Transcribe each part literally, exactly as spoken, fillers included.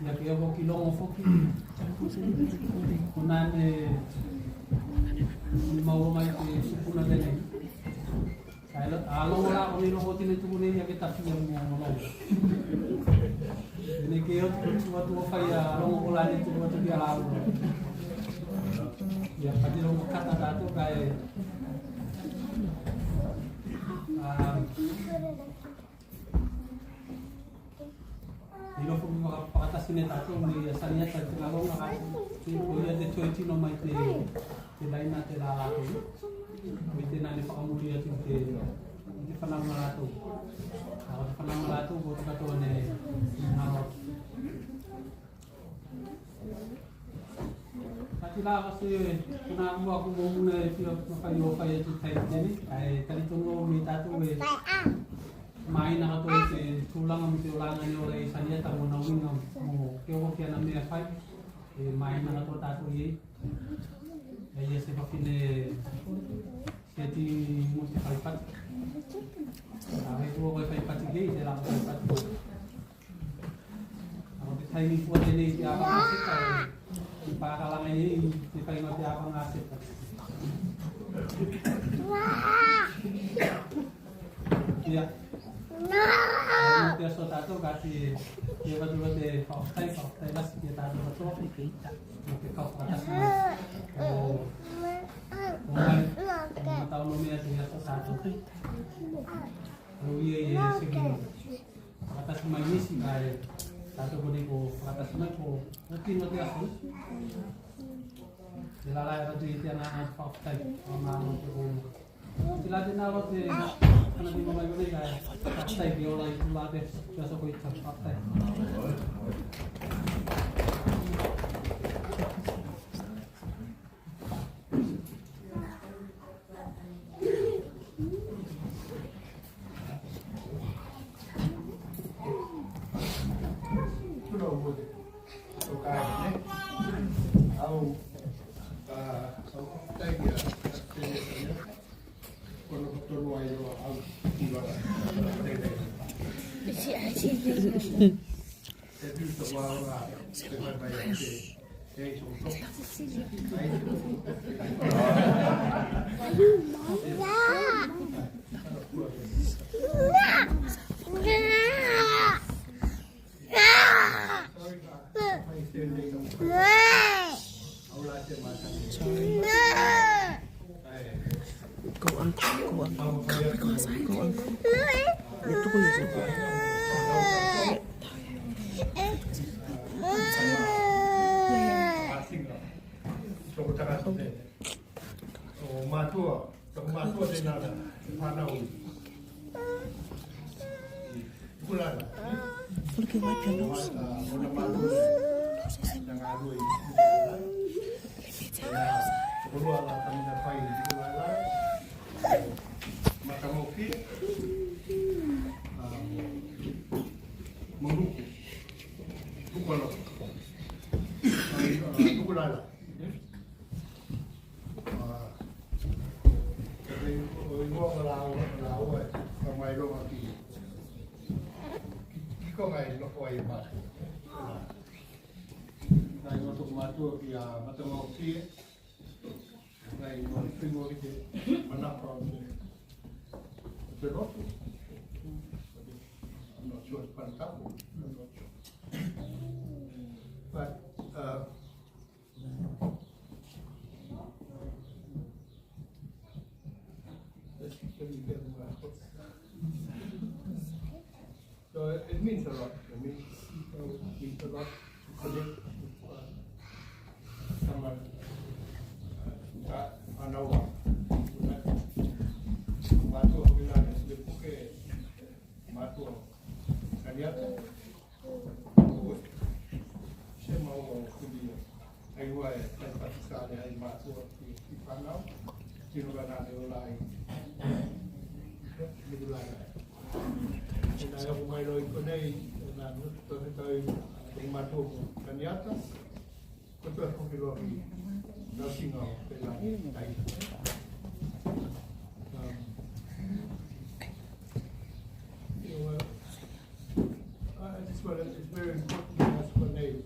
Ia ke oko ki logo foki. Konā ne, ne maua mai te sukuna tenei. Kae la, a logo la konei, logo tenei tuku nei ia ke tafia mo logo. Tenei ke oti ko tua tua fai a logo ko la nei tuku atu ki a la logo. Ia pati logo kata tatou kae. A, I loa foki fakatasi ne tatou me ia Saniata te galoga ka, ko ia te toe tino mai te, te laina telā latou. Ko i tenā ne fakamuli atu i te, i te fanauga a latou. A ko te fanauga a latou ko te katoa ne galo. Ati la ko se konā mua ko mo muna e fia mafai o fai atu taimi tenei, kae talitonu au me tatou e maina katoa te tulaga mo te olaga ne ola ei Saniata mo nā uiga mo ke oko ki ana mea e fai, e maina katoa tatou i ei. Ia se fafine Seti mo te fai pati. A, e tua ko e fai pati kei, telā ko fai pati. A ko te taimi fua tenei te avaga seta, e, e pakalaga i ei te faiga o te avaga seta. Ia. Te aso tatou ka te, te ava atu loa te fakafetai, fakafetai lasi ki a tatou katoa. Mo te kau fakatasi mai. O, o mai, o matau no mea te aso tatou. Au ia e seki fakatasi mai nisi kae tatou konei ko fakatasi mai ko, ko tino te aso. Telā la e ava atu i te aga fakafetai, o mālō te ko. Tela tenā loa te, ana tino mai konei kae fakafetai ke ola i tula te, te aso ko ita fakafetai. Go, uncle, go, uncle. Go, go outside. Go, uncle. Go, go, go. O matua, o matua tenā, fanau. Kulala. Look at my pillows. Ona matua. Na galue. Kulala, tamina fai, kulala. Matagofie. Maluku. Kulala. Kulala. A, e, o igoa o la, o la, o e, ka mai loga ki, ki, ki koga e nofo ai matua. Nā igoa toku matua ki a Matagofie. Nā igoa, igoa ki te manako o te, o te lotu. I'm not sure it's Panatapu. I'm not sure. But, uh, So it means a lot to me. It means a lot to connect with, uh, someone, uh, that I know. Matua Vilana, te puke, matua Kaniata. Se mau o kulia. Ai ua e tai pati sale ai matua ki, ki fanau. Tino la nā ne ola ai. Tino la nā. Tenā e oko mai loa i konei, tenā no to te tai, ai matua mo Kaniata. Ko te foki loa ki nā siga o tenā tai. Um, you know, uh, I just wanna, it's very important to ask for name.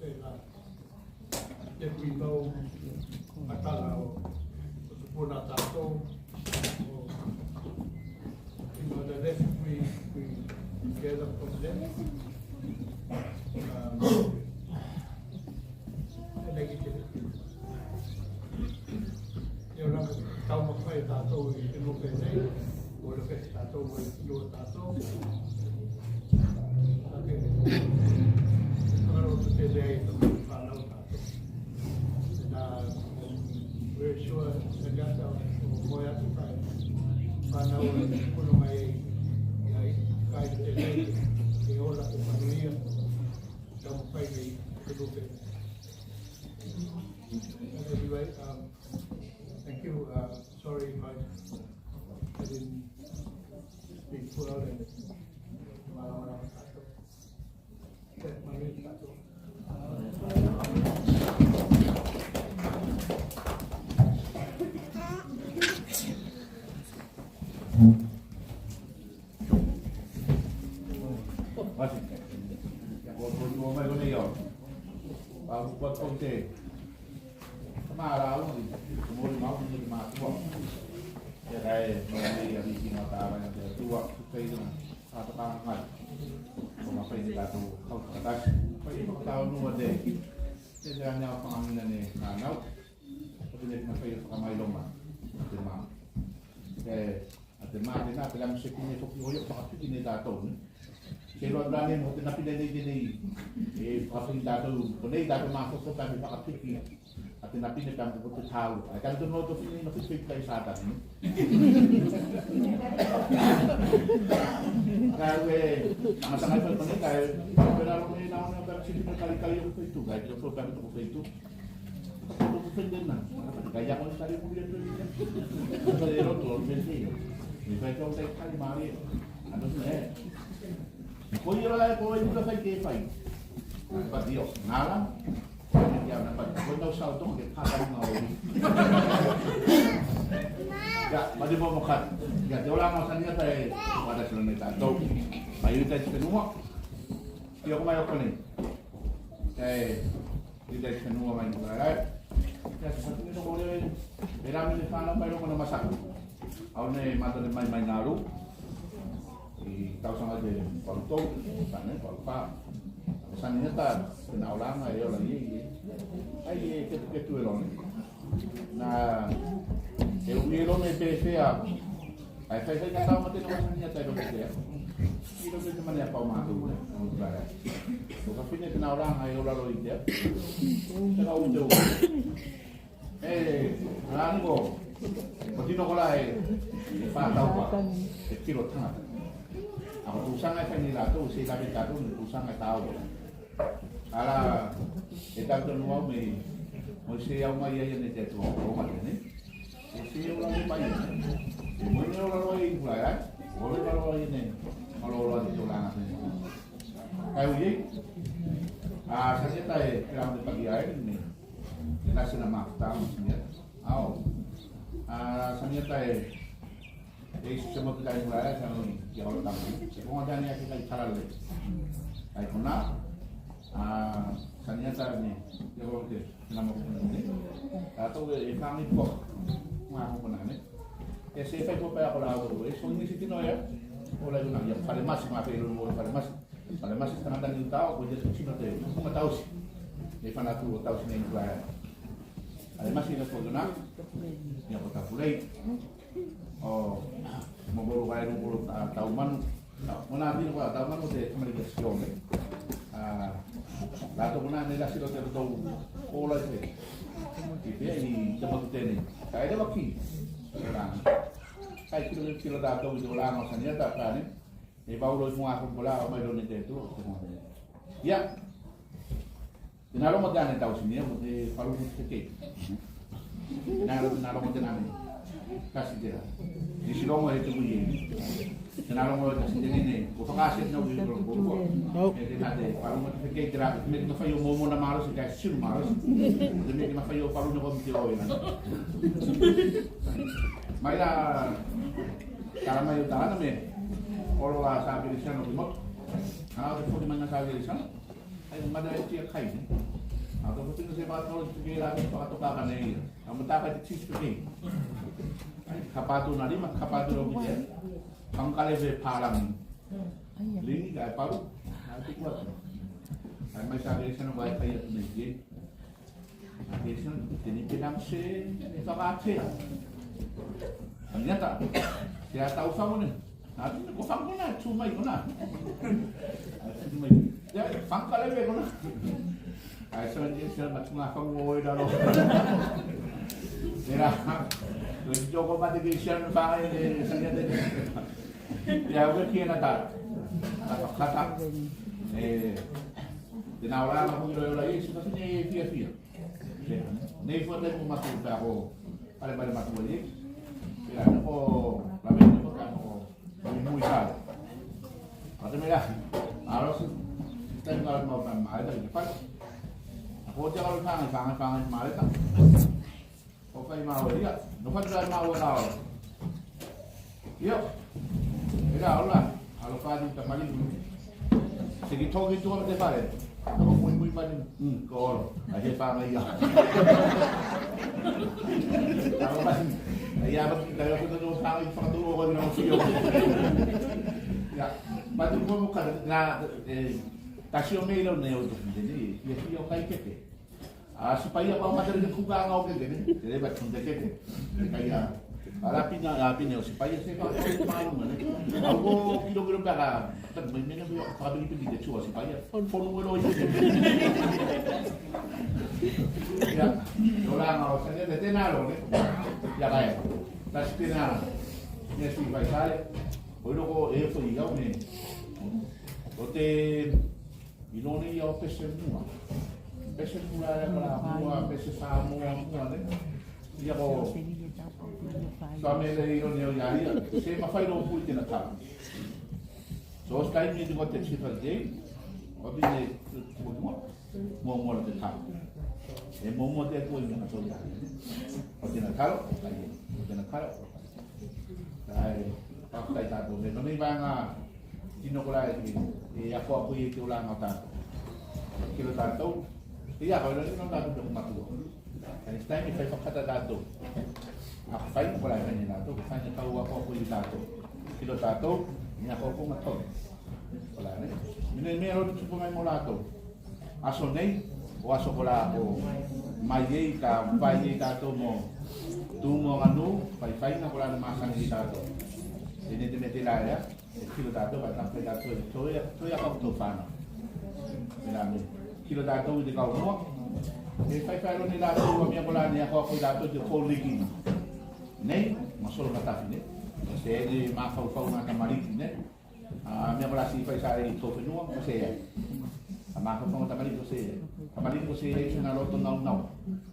We know a tala o, o tupuna tatou, o, you know, the lessons we, we gather from them. Um, e lagi te, e ora taumafai tatou i te nupe nei, o le pese tatou o i tua tatou. Ake, e fakaloto tele ai e tau fanau tatou. Na, we're sure, na gata o moe atu kai fanau e puno mai, ia i kai tele e ola, e manuia. Taumafai nei te nupe. Anyway, um, thank you. Uh, sorry if I, I didn't speak well and, uh, A te mā tenā, pelā me se kine foki o ia fakapiki ne tatou, ne? Se loa pelā ne mo te napine nei tenei, e fakapiki tatou, konei tatou māfoko pelā me fakapiki a te napine pelā mo te tāua. Ae talitonu o tofine ina fiti feitai Satani, ne? Kae ue, a masaga i fai konei, kae pelā loa me na ona pelā me se kine kalikai o feitu, kae kilo pelā me toko feitu. Ko fai tena, ka ia ko tari ko ia tu ia. Ko e roto o fai tena. Ni fai tau tai kai mari. Ano ne. Ko ia la ko ia ka fai ke fai. Ka io, nala. Ia na pa ko nau sau to ke pa ka na o. Ia, ma di mo mo ka. Ia te ola ma sani ata e. Wada sila ne tatou. Mai uta te nua. Ia ko mai o konei. E. I te fenua mai Nukulaelae. Ia, sa tino ko le, e la me le fanau mai loa kona masaka. Au ne mata ne mai mai Nauru. I tausaga te palutou, sa ne, palufa. Sa ne ta, te na olaga e ola i, i. Ai, e ketuketu e lona. Na, e ui e lona e pefea. Ae fai fai ka tau ma te na wasani a tai loa te. I loa te mane a pau matou, ne? Ko ka fine te na olaga e ola loa i te. Te ka u te u. E, la ni ko. Ko tino ko la e. E fa tau pa. E kilo tagata. A ko tusaga e fai nei latou, se la me tatou, ne tusaga e tau. Ala, e talitonu au me, mo se au mai ai nei te Atua, o mate nei. E se ola mai, e mo ne ola loa i kula ai, o le ola loa nei, o le ola te olaga nei. Kae ui ei, a, sa se tae, te rau te paki ai nei, e la se na mafta, mo se mea, au, a, sa mea tae, E isi se motu kai mula e sa no ia o tama. Se konga tani a ke kai tala le. Ai kona, a, sa ni a tala ne, ia o ke, na mo kona ne. Tatou e, e fami po. Nga mo kona ne. E se fai po pa ko la o, e so ni si tino ia. O la ia na ia, fale masi ma pe lo mo fale masi. Fale masi tagata ni tau, ko ia tino te, ko ma tausi. E fana tu o tausi ne kua. Fale masi na ko na. Ia ko ta pulei. O, mo bolo vai lo bolo ta, tau manu. Mo na tino ko tau manu te kamari ke sio me. A, la to na ne la silo te to o la te. Ki pe i te matu tene. Kai le waki. Ora. Kai kilo kilo ta to i to la no sania ta ka ne. E vau loa i fuga ko pola mai lo ne te tu. Ia. Tena logo tane tausi nei mo te falu mo te kei. Tena logo, tena logo tena nei. Kasi tena. Ni si logo e tuku i ei. Tena logo e kasi tena nei. Ko fakasi tena ui ko ko. E tena te falu mo te kei tena. Me te fai o momo na malosi, kai silu malosi. Te me te mafai o falu ne ko mite o e. Mai la. Tala mai o tala na me. Olo a sa Kerisiano ki motu. Ana o te foti mai na sa Kerisiano. Ai, mata e tia kai, ne? A tau fafine se fakatau te ke la me fakatoka ka nei ia. A mata ka te tisi ke. Ai, kapatu na lima, kapatu lo ki te. Fanga kaleve palagi. Ligi, ka e palu. Ai, te kua. Ai, mai sa ke sena vai kai atu nei ke. Ai, ke sena, te ni ke lang se, e fakatea. Ai, ata. Te a tau fanga ne. A, ko fanga kona, tu mai kona. A, tu mai. Ia, fanga kaleve kona. Ai, so, ia, so, matu nga fanga o e lalo. Era, ko toko mate ke sia no fanga e, e, sa ia te. Ia, o ke na ta. A, kata. E, te na ora, ma ko ilo ora, e, so, ka ne fia fia. Nei fua te ko matu pe ko. Ale, ale, matu ai. Ia, no ko, la me, no ko, ka no ko. Mui, mui kala. A te mea, a rosi, te mea mau, mau, mai, mai, mai. A ko te alo fanga, fanga, fanga, mai, mai. O fai mau ia, no fai mau ia. Io. Era, ola, alo fai ta mali. Se ki toki tu te fale. Ko mui, mui, mali. Mm, ko olo. A he fanga ia. Alo fai. Ia, ba, ta ia ko no fanga, fanga tu o no fio. Ia, ba tu ko mo ka na, e, ta sio me lo ne o tu, ne, ia, ia, o kai keke. A, Sipaia, ko mata le kuka nga o keke, ne? Te le ba tun te keke. Te kai a. A la pina, a pina o Sipaia, se ka, se ka, ne? A ko kilo, kilo pe ka, ta mai mena pe ka pili, pili te tua Sipaia. Fonu, fonu e lo i keke. Ia, o la nga o sa ne, te tena lo, ne? Ia, kai. Ta si tena. Ne si vai sale. O ilo ko e fo i au, ne. O te Ilo nei ia o pese mua. Pese mua, ia ko la mua, pese Samoa mua, ne? Ia ko. Sa me le ilo nei o ia ia. Se mafai lo pui tena tau. So, o se taimi nei ko te Chiefs Day. O te ne mua mua. Mua mua te tau. E mua mua te kua i mea katoa ia. O tena talo, o tena talo. Ai, fakatai tatou. Me no nei vaega tino kolā e, e akoako i te olaga o tatou. Kilo tatou. Ia, ko ilo ni no tatou te matua. Ai, taimi e fai fakata tatou. A fai kolā e fai nei tatou, fai nei kau akoako i tatou. Kilo tatou, ni akoako matou. Kolā nei. Me nei mea loa te tupu mai mo latou. Aso nei, o aso kolā ko mai ei, ka fai ei tatou mo tu mo ganu, fai faiga kolā ne masagi ei tatou. Tenei te mea telā ea, e kilo tatou, ka tafe tatou, e toe, toe akoako tou fanau. Tenā me, kilo tatou i te kaumua, e fai fai loa ne latou a mea kolā ne akoako ei tatou te koliki nei, ma solo matafi nei, se ne mafaufau ma tamaliki nei, A mea kolā si fai sa i tou fenua, ko se ea. A mafaufau tamaliki ko se ea. Tamaliki ko se ea i tena loto naunau.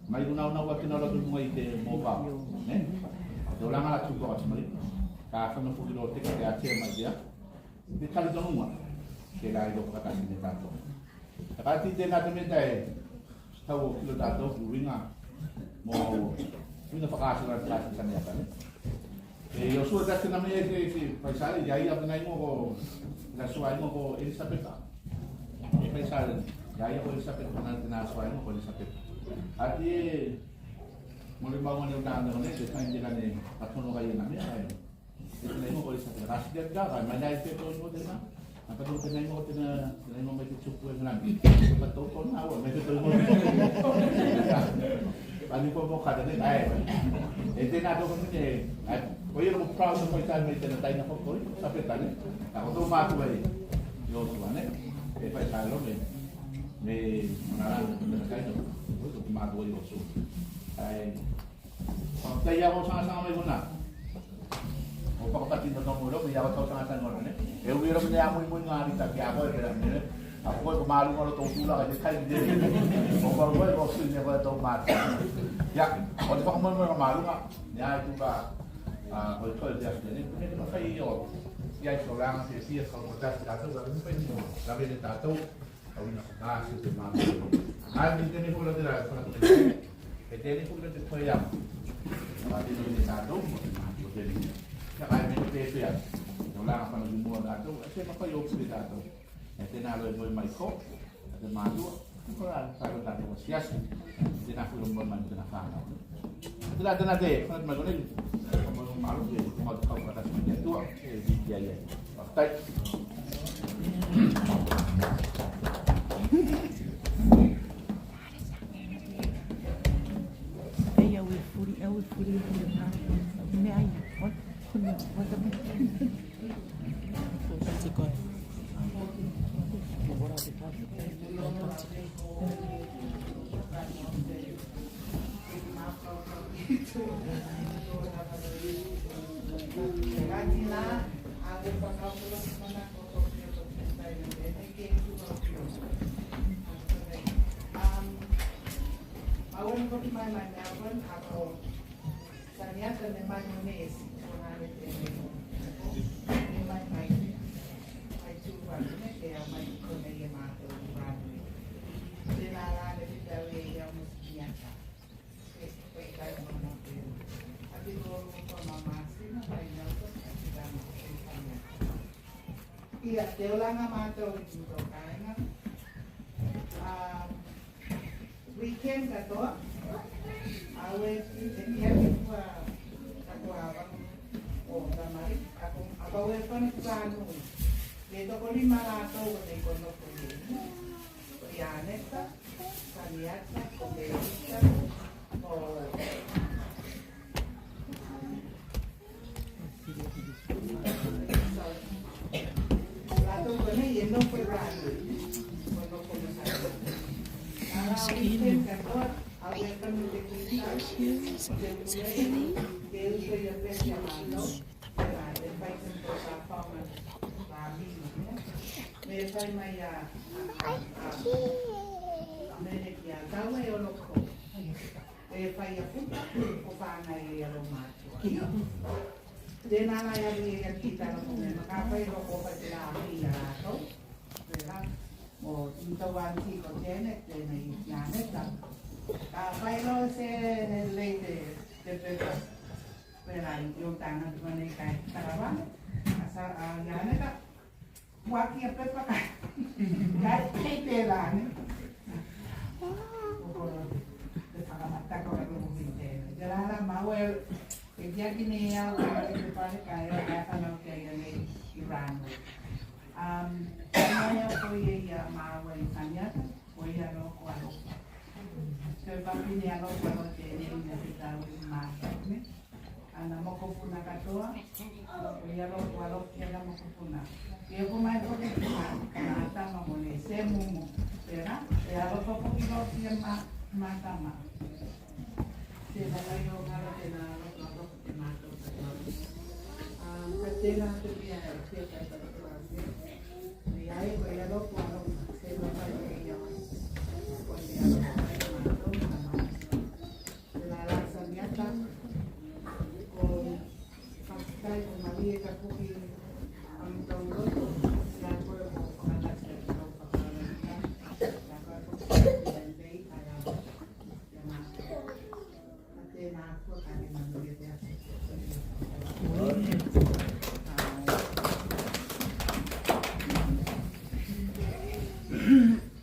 Tamaliki naunau a tena loto i luga i te mopao. Ne? Te olaga la tupu a tamaliki. Ka fano foki loa te kete a tea mai tea. Te talitonuga. Telā i loa fakatasi ne tatou. Ka ti tena te mea e tau o kilo tatou ki uiga mo uiga fakaasi la te kasi tane aka ne. E, Iosua, tasi na mea e, e, e, fai sale, ia ia tena igoa ko, tena suā igoa ko Elisapeta. E fai sale, ia ia ko Elisapeta, tena, tena suā igoa ko Elisapeta. A ti e, molimau ne o tana ne, te fai tena ne, katono kai na mea, e. Tena igoa ko Elisapeta, kasi te aka, mai nā i te to igoa tena. A ka tou tena igoa, tena, tena igoa mai te tupu e Ngalani. Ka tou kona ua, mai te to igoa. Ani ko mo kata ne, ai. E tena tou kona ne, ai. Ko ia ko proud of my time, mai tena taina ko koi, sa pe tane. Ka ko tou matua i, Iosua ne. E fai sa lo me, me, na la, tena taina, ko tou matua i Iosua. Ai. Fakafetai ia ko sagasaga mai kona. Ko fakapati no tomo lo, ia ko tau sagasaga kona, ne? E ui lo me ne a muimui ga rita ki a koe, pela, ne? A koe ko maluga lo tou tulaga, e kai, ne? Ko koe, koe, ko sui, ne, koe, tou mata. Ia, ko te fakamoemoe ko maluga, ne a i tuka, a, ko i koe, te afi, ne? Ne, ne, fai io. Ia, i so laga, se, se, ko, ko, tasi, tatou, ka, ne, fai, ne, la, ne, tatou. Au ina ko kasi te mama. Ai, ni tene ko la te la, ko la te la. E tene ko la te toya. Ko la te la te tatou, ko te mama, ko te la. Ia, ai, me te pea. Ko la ka fana ki mua tatou, e se mafai o pule tatou. E tena loa e moe mai ko, a te matua. Ko la sa ko la ko siasi. Tena ko lo mo man tena fana. Tena tena te, ko ma ko ni. Ko ma ko ma lo ke ko ma ko ka ta ni tua. E di ya ya. Tai. Ei, au e fuli, au e fuli, fuli. Me ai, what, what, what? Saniata ne mai mo ne e si ko na le te ne mo. Ne mai mai ne. Mai tu wa ne ke a mai ko ne e ma te u wa ne. Te la la le te ta we ia mo Saniata. E ko e kai mo mo te. A te ko ko ko ma ma si na mai na ko a te ta mo te Saniata. Ia, te olaga matou i tutokaga. A, weekend katoa, au e, e tiaki fua katoa avaku o tamai, a ko, a ko au e fano fua nui. E tokolima latou o te kono ko ia. Ko ia Aneta, Saniata, ko Melissa, ko E fai a puta ko fana e alo matua. Io. Tena la ia ia ki tala ko me maka fai lo ko fai te la ia latou. Tena mo tau anti ko tene, tena i tane ta. Ka fai lo se lei te, te pepa. Tena i o tana tu nei kai taravale. Asa a ia ne ka. Ua ki a pepa ka. Ia e te la ne. Ko ko te fakamataka ka ko ki te. Te la la mau e, e tiaki nei au ka te pepa le ka e o ka fana o ke ia nei i ranu. Um, mai a ko ia ia mau e Saniata, ko ia lo ko alo. Te papine alo ko alo te nei ia te tau i mata, ne? Ana mokopuna katoa, ko ia lo ko alo ki ana mokopuna. Ia ko mai ko te tama mo ne se mumu. Tena, e alo ko ko ki lo ki ma, ma tama. Tena la io ngalo tena alo ko alo ko te matou katoa. A, ka tena te pia e pia katoa. Ia e ko ia lo ko alo, se lo ko ia. Ko ia lo ko ia matou, matou. Te la la Saniata, ko Fakitai ko Malie ka puki a matou loto, ia ko e ko fakatasi a tau fakalaika, ia ko e ko fakatasi a tau fakalaika, ia ma, ma tena ko ka ne manuia te atu.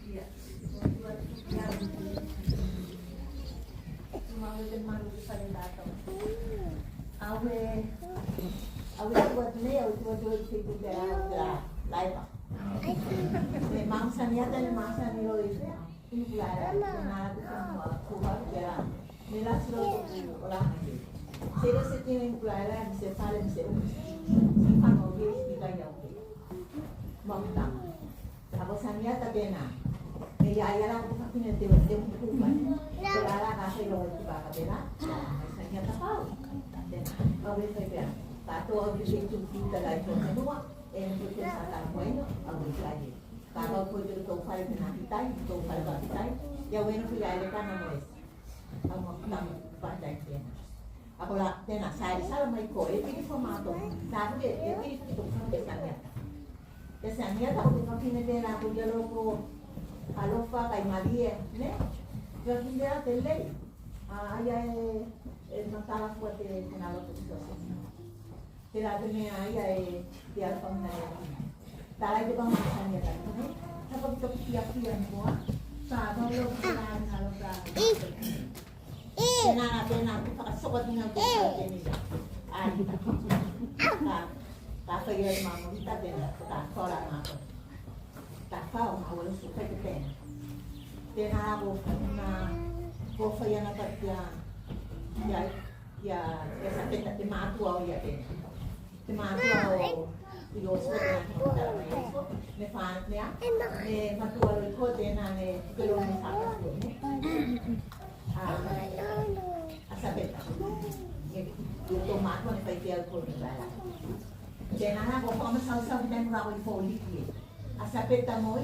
Ia. Awe, awe tuat nei, awe tuat tuat tuat tuat tuat laipa. Me mau Saniata, me mau Sani lo ife. Inu kulaela, na tu kama kua kua kera. Me la silo tu ola. Silo se tino inu kulaela, me se fale, me se um. Si fano ke, si kai au ke. Mau tama. Ako Saniata tena. Me ia ia la ko fakapine te te kupa. Ko la la ka se lo te baka tena. Saniata pau. Tena. Au e fai pea. Ka to au ke se tu ki ta la i ko te nua. E no ke sa ta ko ino. Au e fai. Ka ko ko te to fai tena ki tai, to fai ba ki tai. Ia wena ki la le kana mo e. Au mo ka mo pa tai tena. Ako la tena sa e sala mai ko e piki ko mato. Sa ke e piki ko ko ke Saniata. Ke Saniata ko ke fakapine tena ko ia lo ko alofa kai Malie, ne? Ke fakapine tena te lei. A, ia e, e matala fua te, tena lo ko te sose. Tela te mea ia e te alofa mai ia. Tala i te pa mau Saniata, ne? Sa ko te toki fia fia moa. Tena la, tena te fakasoko atu nei te tau tenei. Ai, ta, ta fai e Mamolita tena, ta kola mako. Ta fai o mau e usu fai te tena. Tena la ko na, ko fai ana patia. Ia, ia, ia Sapeta te matua o ia tena. Te matua o, i o so tena, me fa, mea, me matua o i ko tena, me, ke lo me fa, a, a Sapeta. E, i o to matua ne fai ke au ko ne fai. Tena la ko fakamasau sau ki tena la ko i ko liki e. A Sapeta mo i,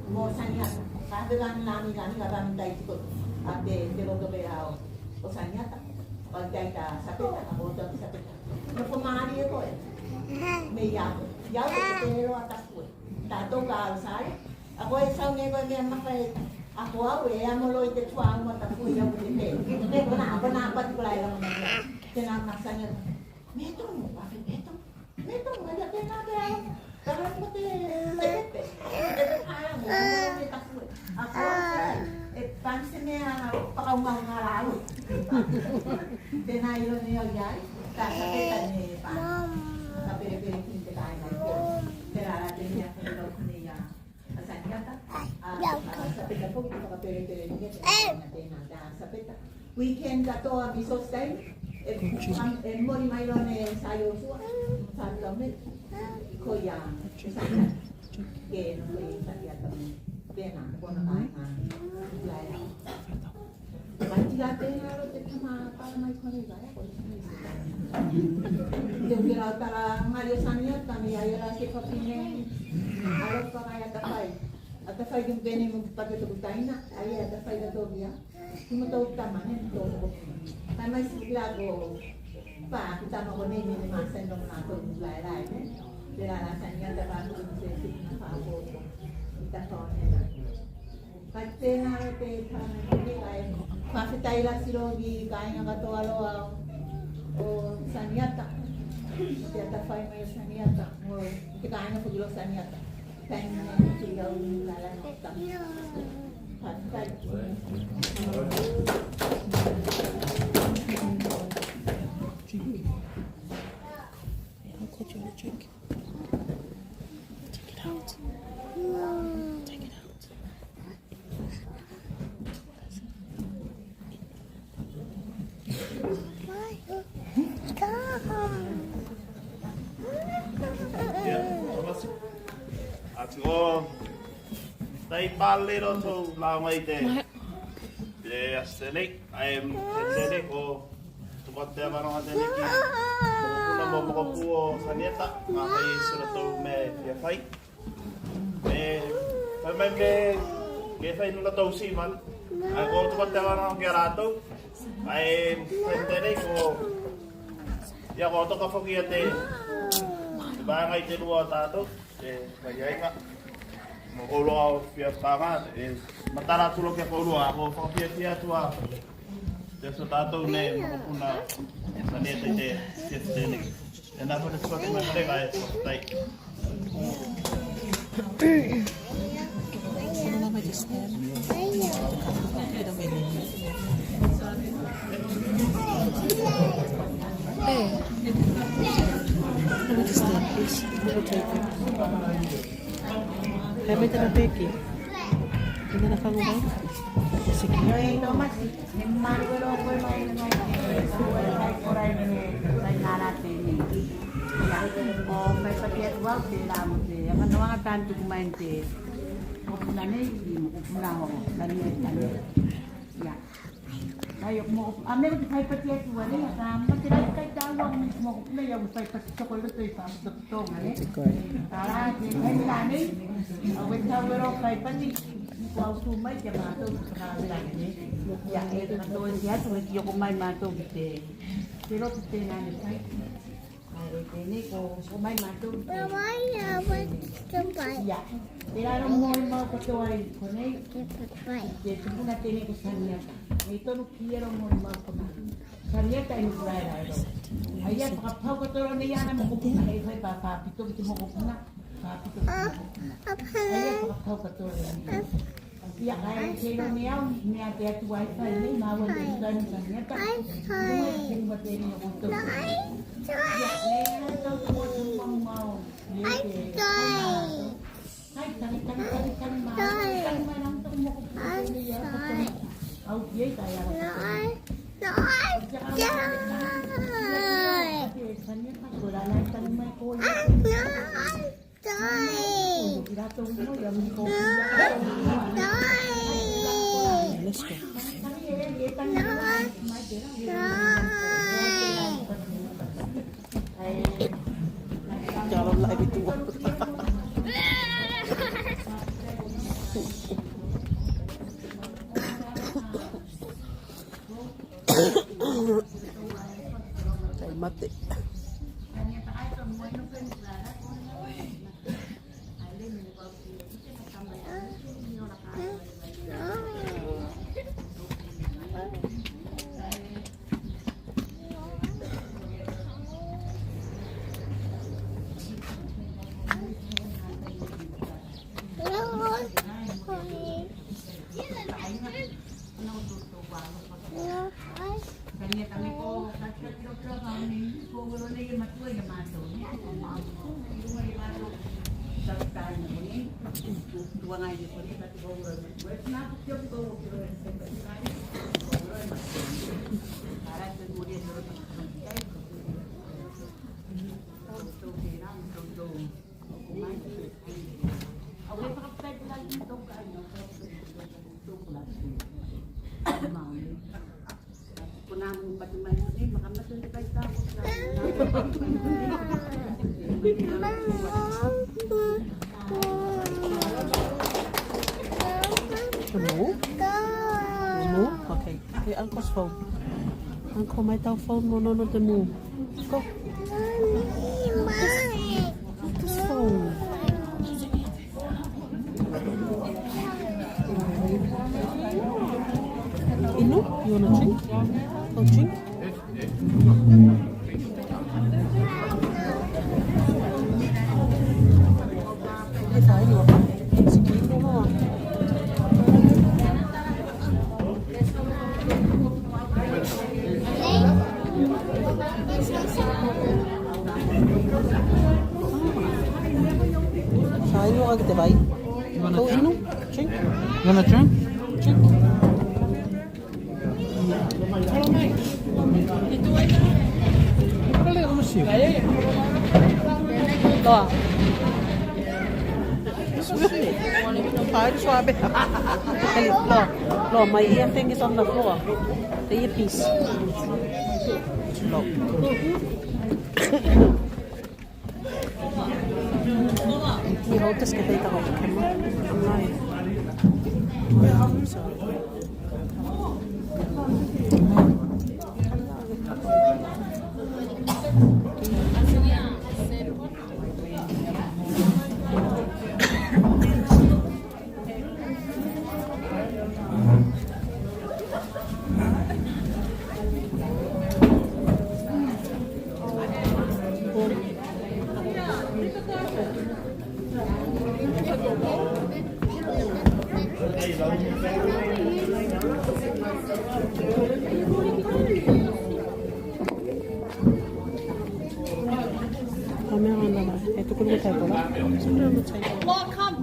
mo Saniata. Ka te vani lami lami, ka vani tai tiko. A te, te loto pe a o, o Saniata. O tai ta Sapeta, ka ko ta Sapeta. No ko mari e koe. Me ia, ia o te te lo a ta kue. Ta to ka o sai. A koe sau ne koe me maka e. A ko au e amo lo i te tua au ma ta kue ia o te te. Me ko na, ko na pati ko la e la mo na. Tena ma Saniata. Me to mo, pa fe me to. Me to mo, ia tena te au. Tena ko te, te pepe. E te pa au, me ta kue. A ko au sai. E pan se me a, pa ka uma nga la au. Tena ilo ne o iai. Ta Sapeta ne pa. Ta pere pere ki te kai na. Tera la te ne a ko ne ia. A Saniata, a, a Sapeta foki te fakapelepele ne te na tena, a Sapeta. Weekend katoa mi so time, e, e moli mai loa ne Sa Iosua, sa tau me, ko ia, Saniata. Ke no ko ia Saniata me, tena, kona kai nga, ia, ia. Vai tila tena lo te tama pala mai kone i vai a kone. Te uke la tala ngai o Saniata me ia ia la ke papine. Alo pa ngai a tafai. A tafai ke pene mo pake toku taina. A ia a tafai ka toku ia. Ki mo tou tama ne mo tou mokopuna. Kai mai si kila ko pa ku tama kone me ne masa no na ko ku lai lai ne. Te la la Saniata pa ku se si na pa ko ko. Ita ko ne na. Ka tena la te tama nei, kae fakafetai lasi loa ki kaiga katoa loa o Saniata. Te atafai mai o Saniata mo te kaiga foki loa o Saniata. Kaiga nei te au ni la la nota. Fakafetai. I'll cut you a drink. Take it out. Take it out. Ia, tamasi. Ati o tai pale lotou la mai te, te asi tenei, ae tenei ko tuku atu te avanoa tenei ki mokopuna mo mokopu o Saniata, ma fai so latou mea e fia fai. E fai mai me, me fai no latou siva. Ae ko tuku atu te avanoa ki a latou. Ae fai tenei ko, ia ko toka foki ia te, te vaega i te lua o tatou. E, mai ai ga. Mo koulua o fia paga, e, matala atu loa ki a koulua, ko fakafiafia atu a. Te so tatou ne, mokopuna, Saniata i te, te, tenei. E na fale fale mai fale ga e, tai. Hey. Let me just stand, please. Let me take it. Let me take it. Let me take it. Oi, Tomasi, ne malu e loa koe mai, mai, mai, korai ne, mai nana tenei. Ia, o fai pati atu au te la mo te, a manoaga tane tuku mai ne te mokopuna nei, i mokopuna o Saniata. Ia. Ai, o mokopuna, a mea ko te fai pati atu a nei, a ka mate la kai tau au mo mokopuna, ia ko fai pati tokoloto i faʻapotopotoga, e. Tala, te fai la nei, au e tau e loa fai pati, ko au tu mai ki a matou, te fakalavela nei. Ia, e, matou e te atu, e ki oko mai matou ki te, te lotu tenā ne fai. Ae tenei ko, ko mai matou. Ia. Tela loa molimau katoa i konei. Te tupuna tenei ko Saniata. E tonu ki ei loa molimau kona. Saniata e nukulae la e loa. A ia fakapau katoa nei ana mokopuna e fai papapito ki te mokopuna. Papito ki te mokopuna. A ia fakapau katoa nei. Ia, ae ke iloa ne au, mea te atu ai fai nei, maua te tani tani ata. Ai fai. Ia, e tau te motu mau. Ai fai. Ai, tani, tani, tani, tani, ma. Tani, ma, nang tau moku. Ai fai. Au, ia, i tai ala. Ai, ai, tani. Tani, tani, tani, tani. Kai mate. Te mū? Te mū? Okay. Hey, uncle's phone. Uncle, mai tau phone mo nona te mū. Go. Uncle's phone. Inu, you wanna drink? Go drink. Sa inu ake te vai. Inu, drink. You wanna drink? Drink. Loa. Ai, suave. Eli, loa. Loa, my earthing is on the floor. The earpiece. Loa. Can you hold this? Can they go? Can I? Come here, Anna. E tuku luga table. Come on, come.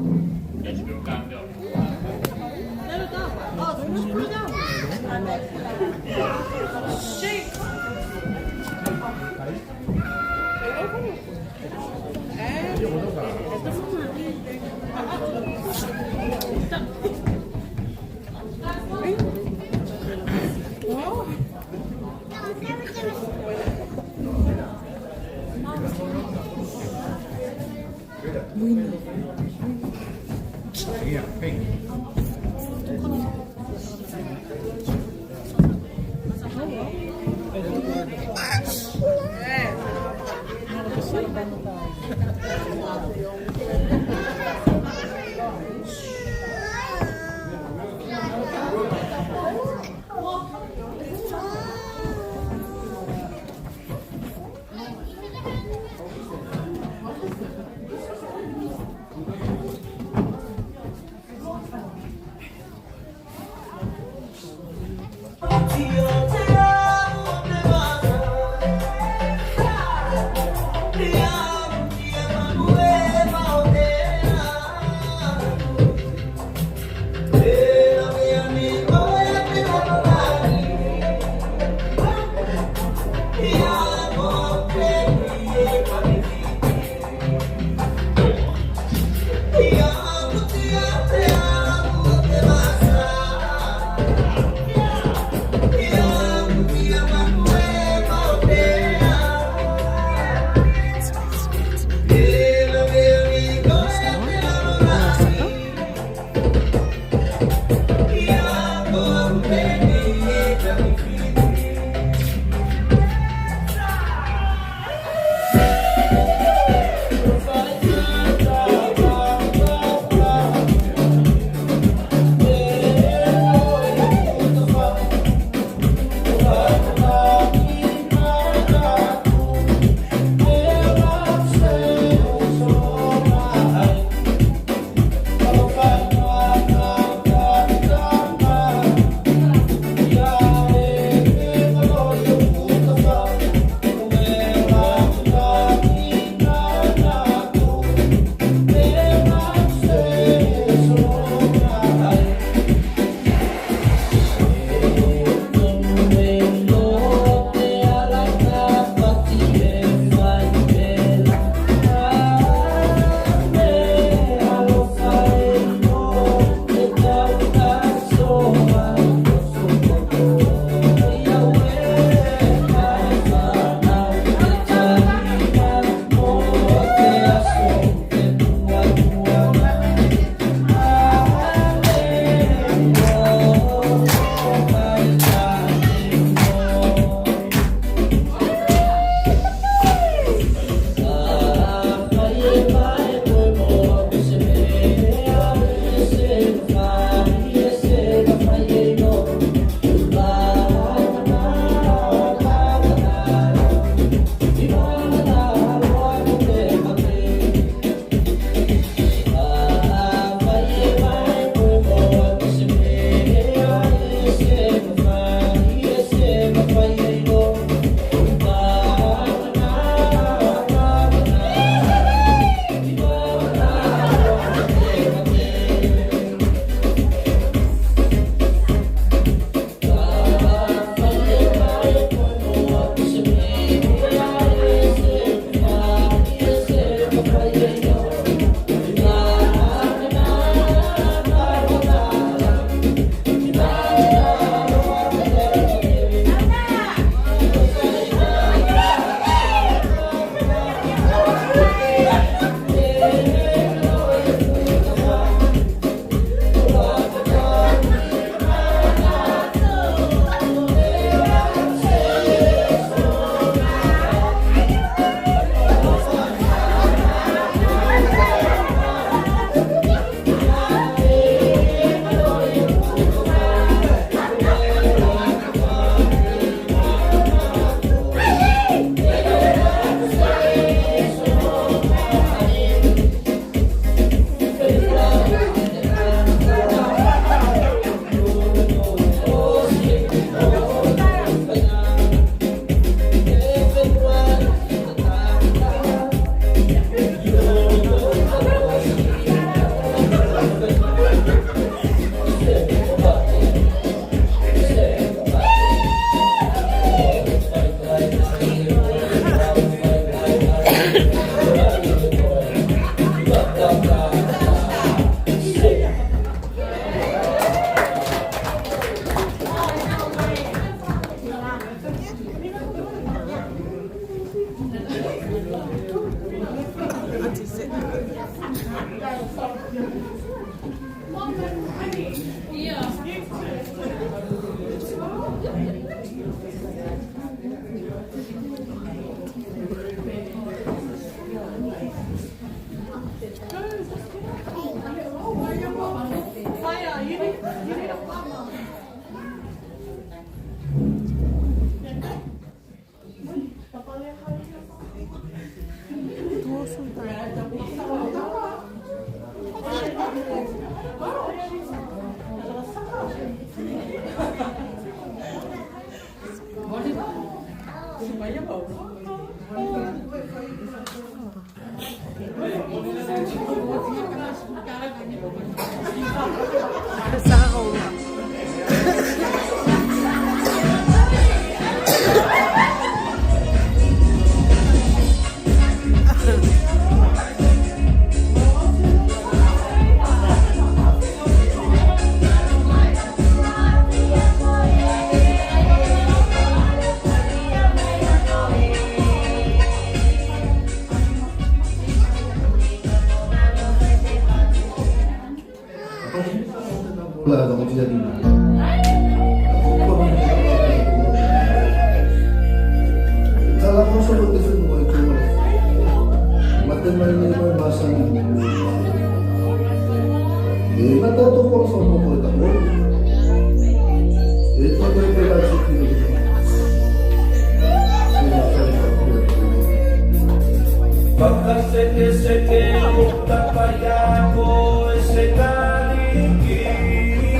Fakasekeseke o tapaiako e se kaliki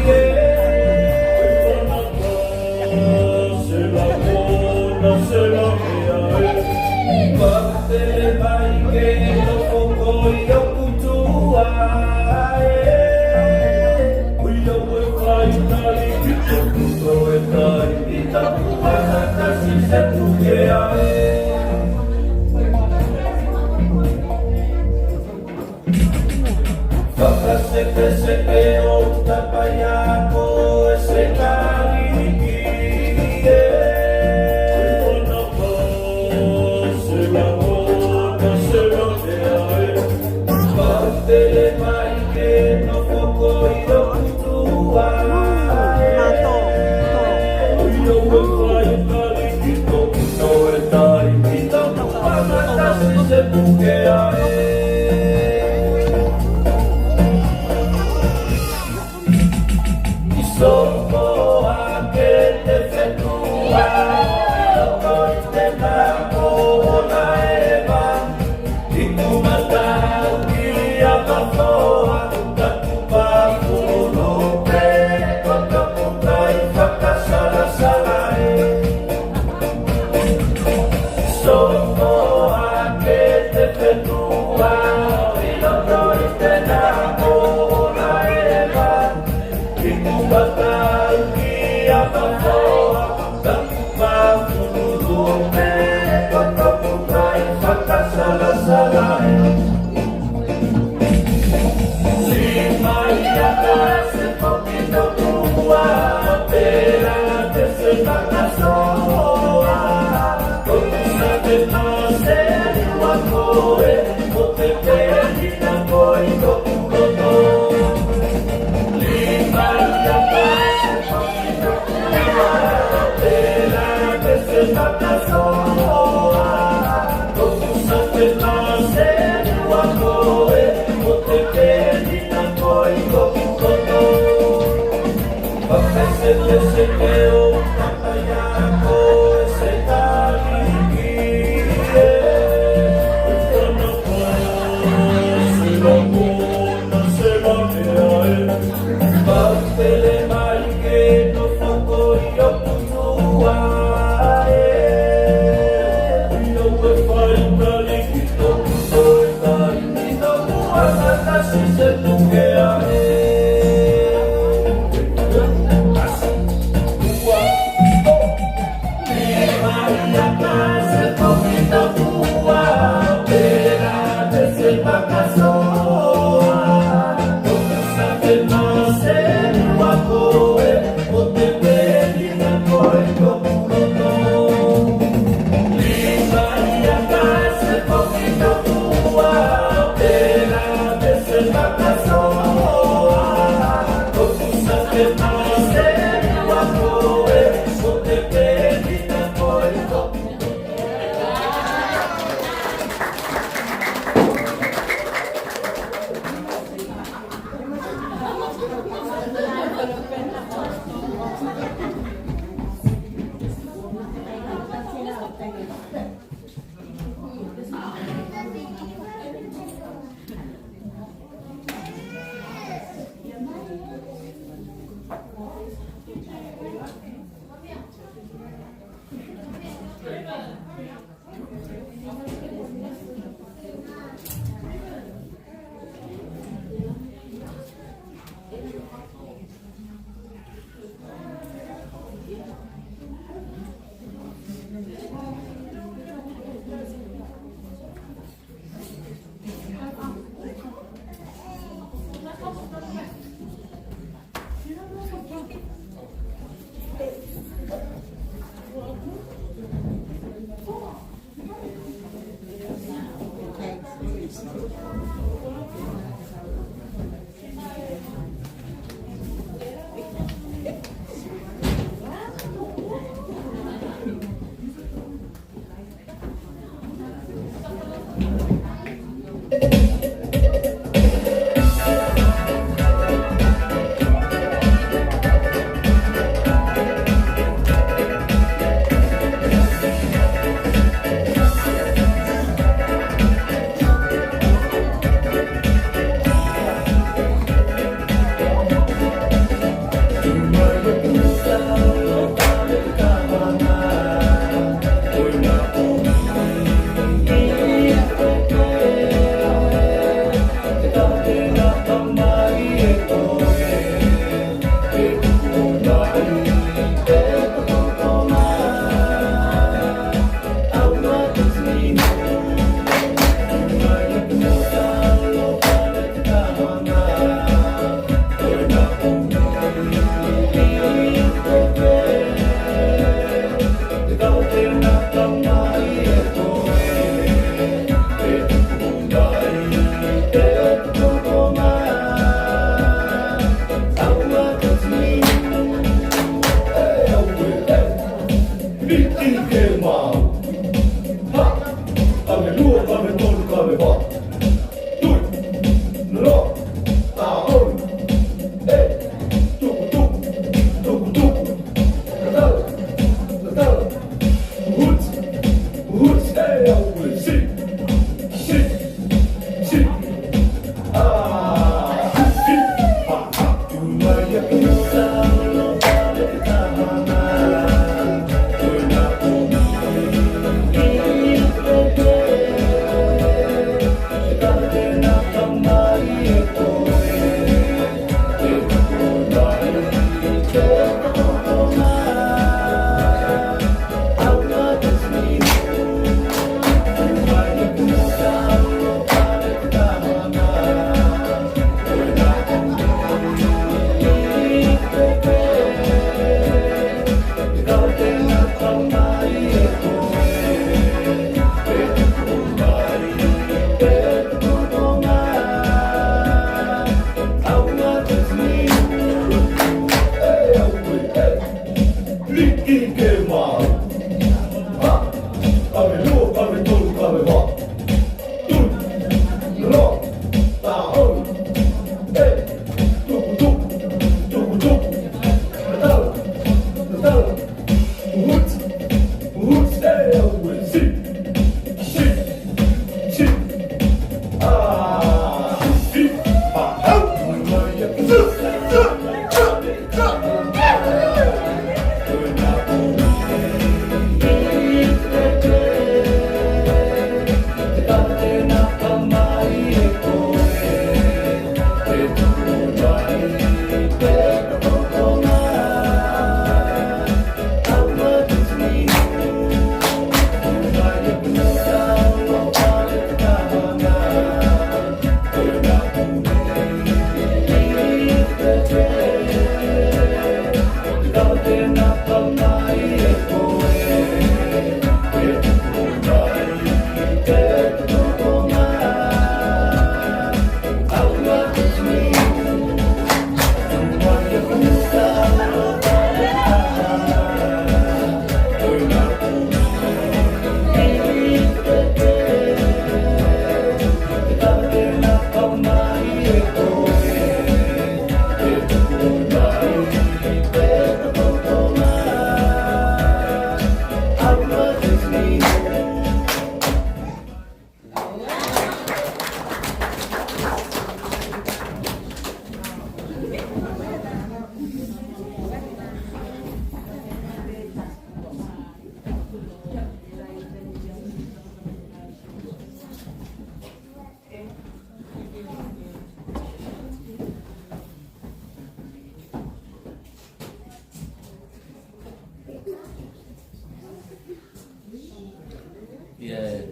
e. Fakasekeseke o tapaiako e se kaliki e. Patele mai ke nofo ko i loku tua e. Ui o e fai kaliki toku no e tai ki toku ana tasi se puke ae. I soko ake te fetua, i loko i te mako o na eva, i ku matau ki a mafoa, taku paku no pe, ko toku kai fakasalasala e. Soko ake te fetua, i loko i te mako o na eva, i ku matau ki a mafoa, taku paku no pe, ko toku kai fakasalasala e.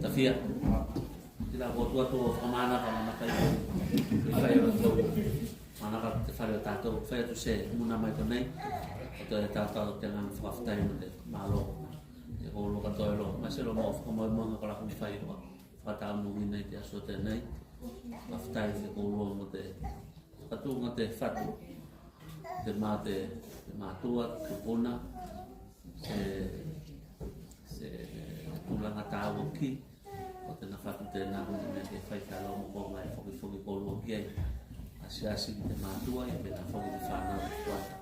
Tafia. Tela ko tuatua o fakamanaka, manaka i fai o latou manaka te fale o tatou, fai atu se muna mai konei. O te tatou te agaga fakafetai mo te malo. Ia ko loa katoa e loa, maise loa mo fakamoemoega kolā ko fai loa. Fakataumugi nei te aso tenei. Fakafetai te koulua mo te fakatuga te fatu. Te ma te, te matua, te tupuna, se, se tulaga tāua ki, o tena fatu tena mo te mea ke fai ka loa mo ko mai fokifoki koulua ki ai. Asiasi ki te matua, ia penā foki te fanau ki tuata.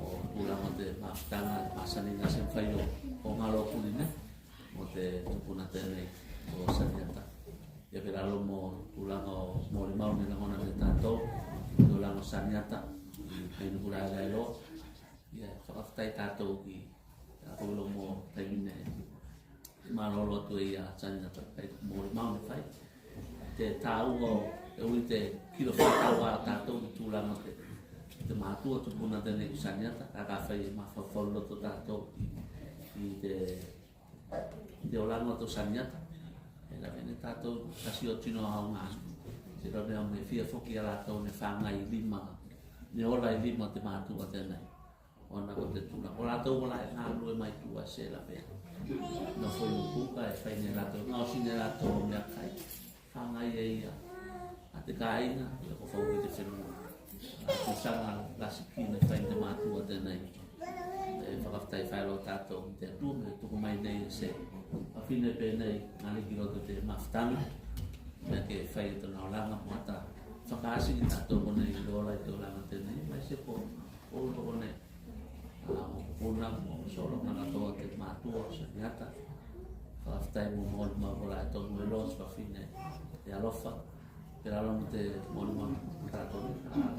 O tulaga te mafutaga, masani ga se fai o, o galo puli nei. Mo te tupuna tenei o Saniata. Ia pelā loa mo tulaga o molimau ne lagona ne tatou, tulaga o Saniata, i Paenukulaelae loa. Ia fakafetai tatou ki, tatou loa mo taimi ne malolo atu e ia Saniata, kai molimau ne fai. Te tāua o, e ui te kilo fakataua a tatou ki tulaga o te, te matua tupuna tenei ko Saniata, ka ka fai e mafaufau loto tatou i, i te te olaga o tou Saniata. E lave ne tatou tasi o tino aoga. Se lave au me fia foki a latou ne fagai i lima, ne ola i lima o te matua tenei. Ona ko te tulaga o latou kolā e galue mai tua se lave. Nofo i ukuuka e fai ne latou, gaosi ne latou o meakai. Fagai e ia a te kāiga, ia ko fou ki te fenua. A tusaga lasi ki ne fai ne te matua tenei. E fakafetai faeloa tatou ki te Atua me tuku mai nei e se fafine penei, gali ki loto te mafutaga. Mea ke fai e tona olaga mo ata fakaasi ki tatou konei i ola i te olaga tenei, maise ko oulua konei. A, mo kupuna, mo sologa katoa te matua o Saniata. Fakafetai mo molimau kolā e tonu e loa se fafine e alofa. Pelā loa mo te molimau ko tatou nei. A,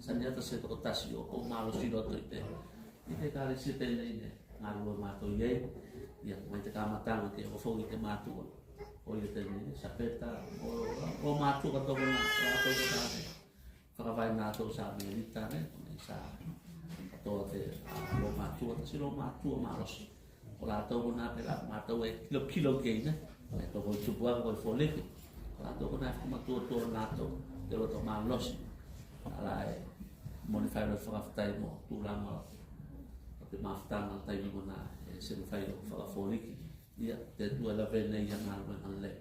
Saniata se tokotasi o, o malosi loto i te, i te ekalesia tenei ne galue matou i ei. Ia, mai te kamataga ke oko foki te matua. O ia tenei, Sapeta, o, o matua katoa konā, o latou konā. Fakavae na tou sa Melita ne, konei sa katoa te, a, lo matua, tasi lo matua malosi. Ko latou konā pelā, matou e kilokilo ki ei ne. E toko i tupu aka ko i foliki. Ko latou konā e fakamatuatua latou, te loto malosi. Ala e, moni fai loa fakafetai mo tulaga o te mafutaga taimi konā, e se fai loa fakafoliki. Ia, te Atua e lave nei ia galuega lei.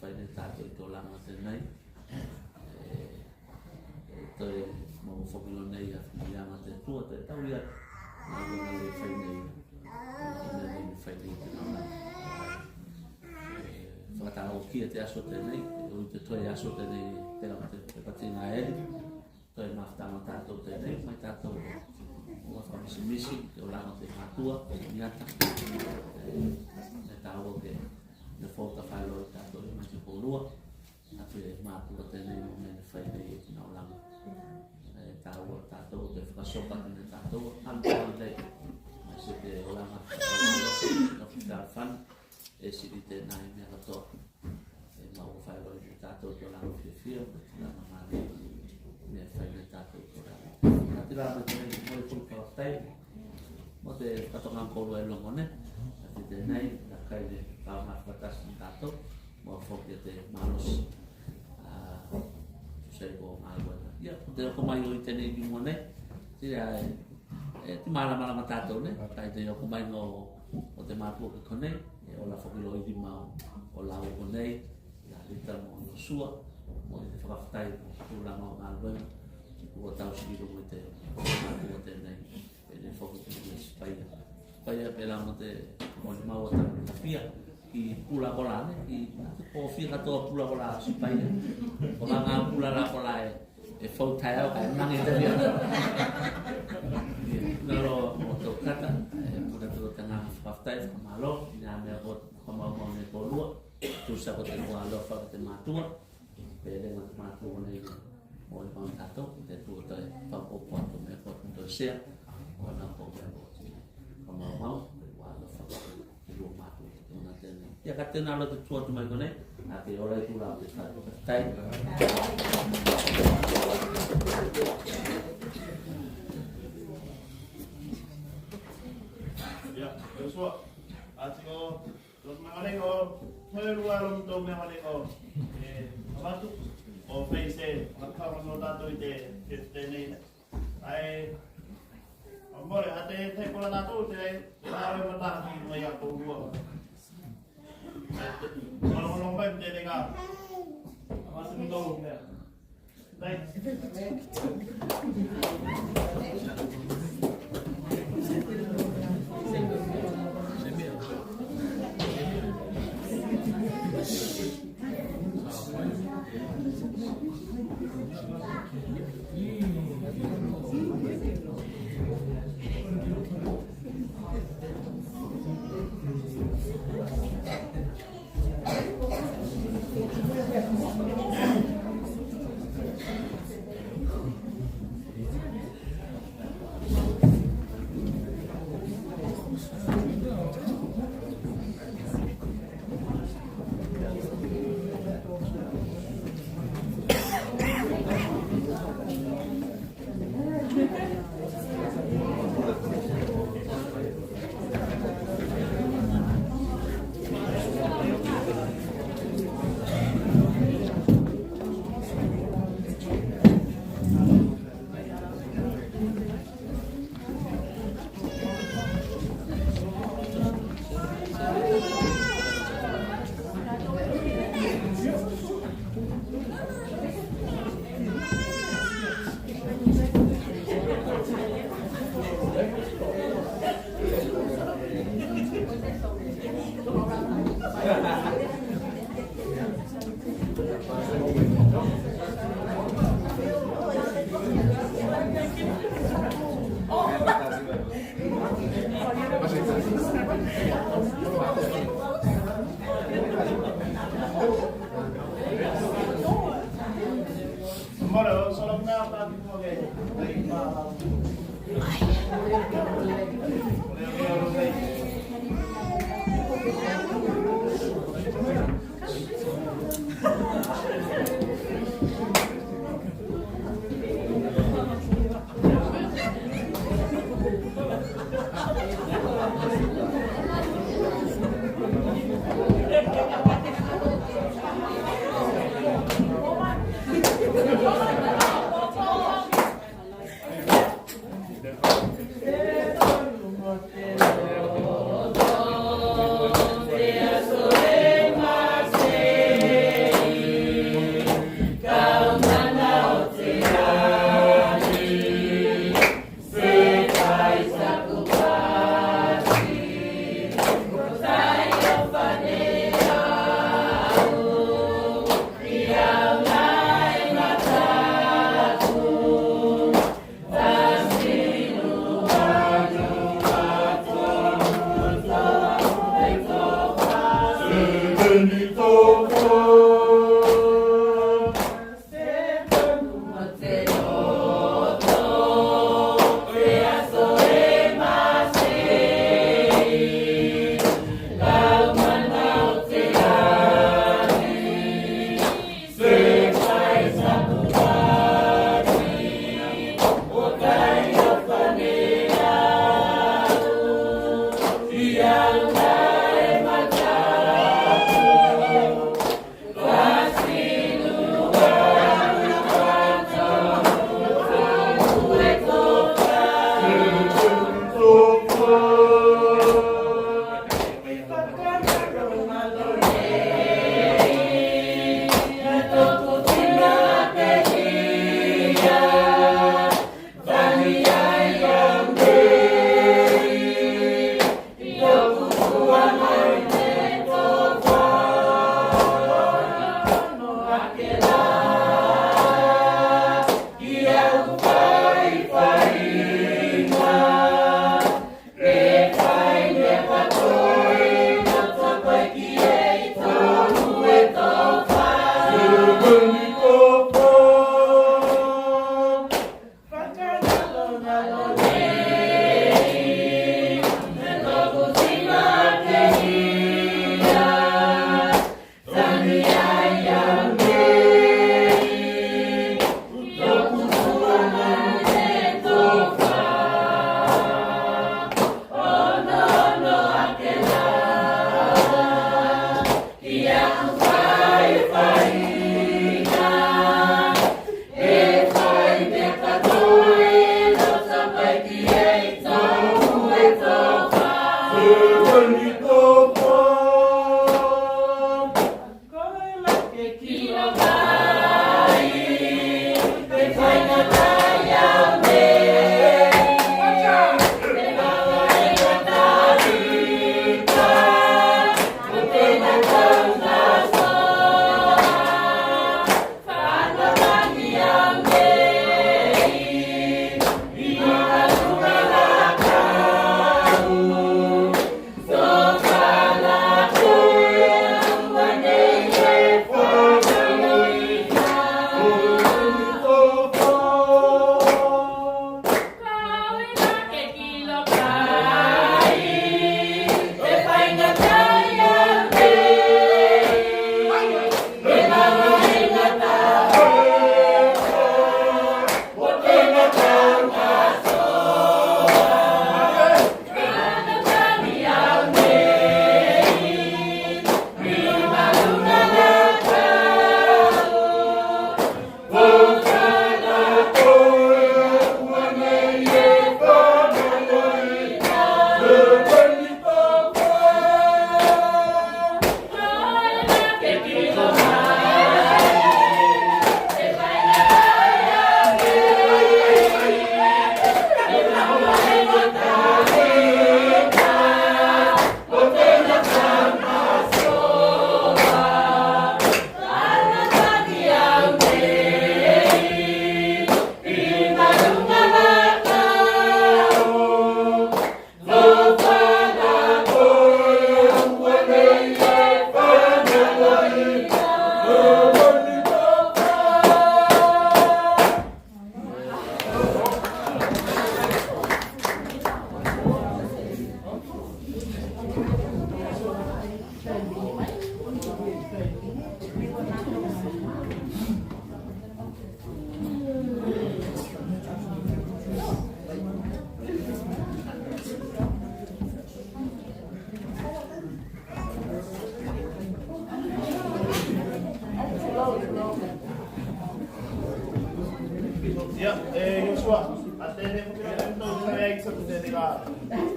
Fai ne tatou i te olaga tenei. E, e toe mau foki loa nei a filiaga te Atua, toe tau ia galuega lei fai nei. Ia, mea nei fai nei te olaga. E, fakatalokia te aso tenei, e ui te toe aso tenei, tela te, te patiga eli. Toe mafutaga tatou tenei, mai tatou o fakamisimisi te olaga o te matua, Saniata. E, e tāua ke ne fou tafai loa i tatou i mai te koulua. A te matua tenei mo mea ne fai nei e tena olaga. E tāua tatou te fakasoka ne tatou, alu alu nei. Maise te olaga, no ki tāfana. E sili tenā i mea katoa. E mau fai loa i tatou te olaga fiafia, te olaga malosi, mea fai ne tatou te olaga. Ka te lava tenei mo e fai fakafetai mo te katoaga koulua e logo ne. Ka te tenei, ka kai ne, ka mafakatasi ne tatou, mo foki te malosi. A, tusai ko galuega. Ia, te oko mai o i tenei ki mua nei. Te, a, e, te malamalama tatou ne, kai te oko mai o, o te matua ki konei, e ola foki loa i lima o, o lau konei, ia Lita mo Iosua, mo te fakafetai mo tulaga o galuega, ua tausi i luga i te matua tenei, e ne foki te ne Sipaia. Sipaia pelā mo te molimau o tafia, ki pula kolā ne, ki kofia katoa pula kolā Sipaia. Ko vagā pula la kolā e, e fou taeao kae magi tavia. Ia, galo mo tou kata, e, puna tou te agaga fakafetai, fakamalo, i a mea ko fakamaumau ne koulua, tusa ko te ua alofa ki te matua, pele mo te matua nei, molimau tatou, te Atua toe fakaopoopo atu mea ko toe sea, ko na ko mea ko fakamaumau, ua alofa ki lua matua. Ia ka tena loa te tua atu mai konei, a ke ola i kula o te tai. Ia, Iosua, a tiko, Mea nei o, mea lua loa matou mea nei o, e, avatu, o face e, matafaga o tatou i te, te, tenei. Ae, a mole, a te, te kola tatou te, te, te, matala ki mai a kou lua. Ae, te, malogologo mai, tenei ka. Avatu matou mea.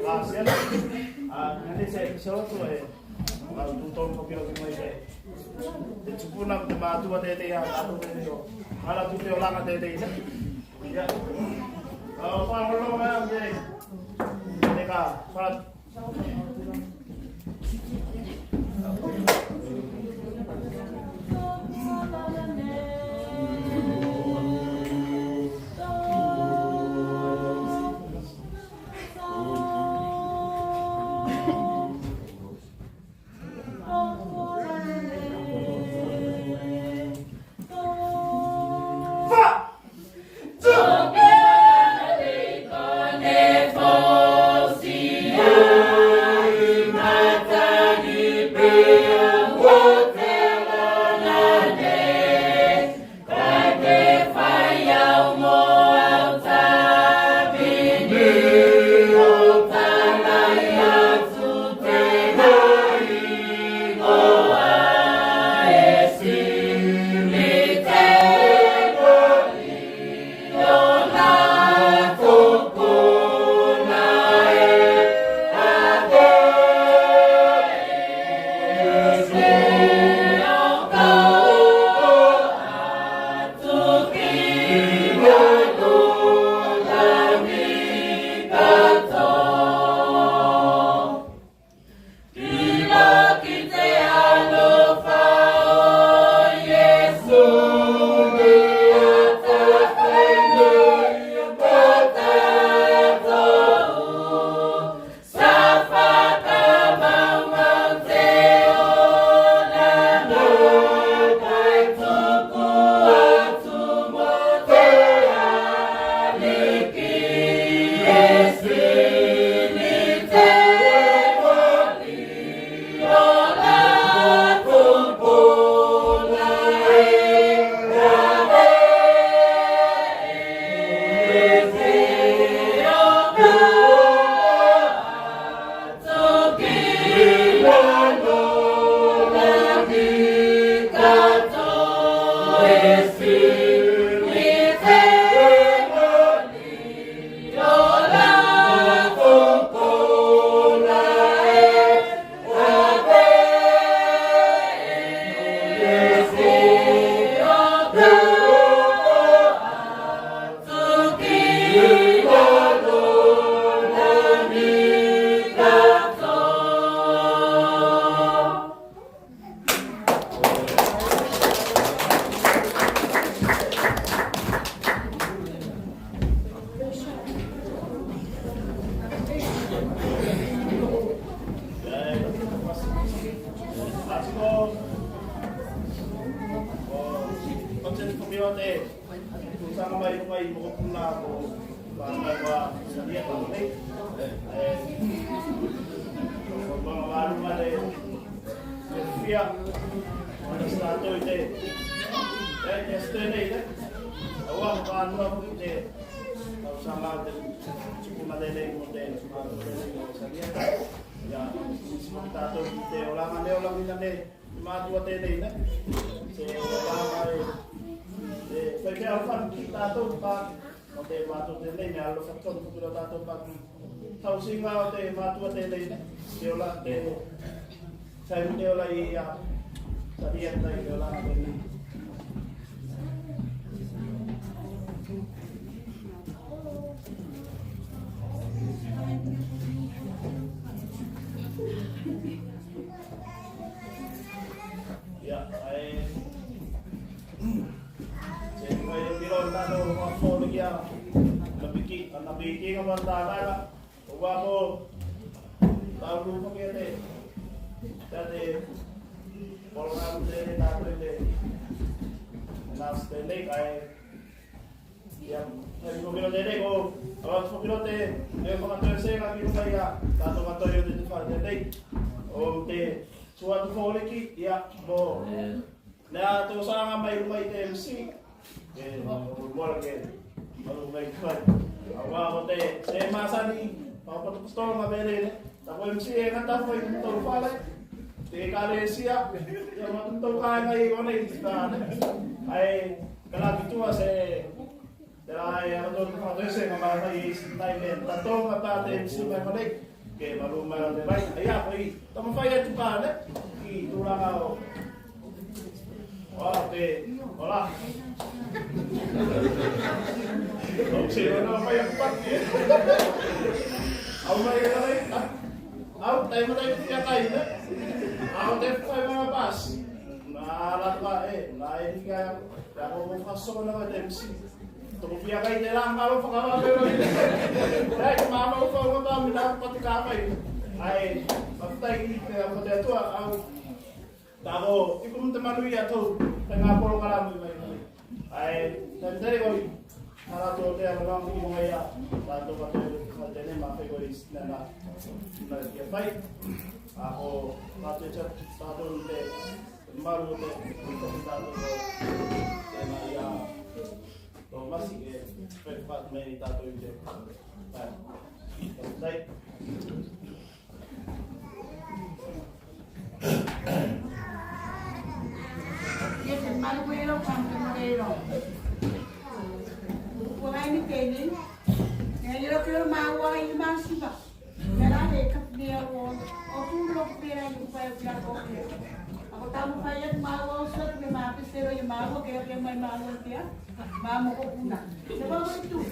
Grasia. A, ne se, se lotu e. A, tu tonu foki loki mai te, te tupuna, te matua teitei a, a, tu te o. Ala tu te olaga teitei, ne? Ia. A, o pa, o lo, a, te. Te ka, pa. Tausaga mai luga i mokopuna ko Vanuga Salia Taulei. E, ko Vanuga Salia. E fia ona se tatou i te, e, i te aso tenei, ne. Aua ko Vanuga foki te tausaga o te tupuna tenei mo te matua tenei ko Salia. Ia, tatou i te olaga ne, olaga nei. Matua tenei, ne? Se olaga e, e fai fea alofa ki tatou pa, o te matua tenei, me alofa tonu ki lo tatou pa. Tausiga o te matua tenei, ne? Te ola, te, sai te ola i a, Salia, te olaga tenei. Ia, ae. Se mai e piro tatou ma folikia. Na piki, na piki nga mantana. Ua ko tau ko ke te. Te polokalame te tatou te. Na stele kai. Ia, e foki loa tenei ko, a foki loa te, e fakatoesega ki luga i a tatou katoa o te tufa tenei. O te suā tu foliki, ia, mo. Nā tausaga mai luga i te M C. E, mo, mo, ke, mo, mai, mai. Aua ko te, se masani, pa, pa, pa, pa, ma vere, ne. Taku M C e gata foki ki tou fale. Te ekalesia. Ia, mo tou kāiga i konei i te tā, ne. Ae, kalā ki tua se, Ia, e a tonu te faʻatoesega mai i si tai me tatou ma pa te M C mai konei. Ke malu mai o te vai, ia, koi, tau mafai atu pale ki tulaga o. Ola, pe, ola. Au se, ola, mafai atu pale. Au mai e kalai, a. Au, tai matai fia kai, ne? Au te fai mai pasi. Na, la, la, e, na, e, fia, ia, ko, ko, fasogo na, te M C. Toko fia kai te la, ngalo, fakava, pe, pe. Ia, te mama, ufa, ufa, pa, mi, la, pati ka mai. Ai, mafai ki te, a, te Atua, au. Tavo, iku te malu ia tou, te nga polokalame mai, mai. Ae, talitali koi, a latou te avanoa mo ia, tatou katoa, katoa tenei mafai koi, na, na, na, ia fai. A ko, tatou te, tatou te, malu te, tatou te, tena ia, Tomasi ke, fai, fai, mai tatou te, fai, fai. Ia te malu ko iro, pam te malu iro. Ko ai ni teni. Ia iro ke iro maua i masiva. Ia la e kap mea o, o tu lo ke pera i upa e pia ko ke. Ako tamu fai e maua o sot me ma pesero i maua ke ke mai maua pia. Mamo ko kuna. Te mamo i tu. Ia,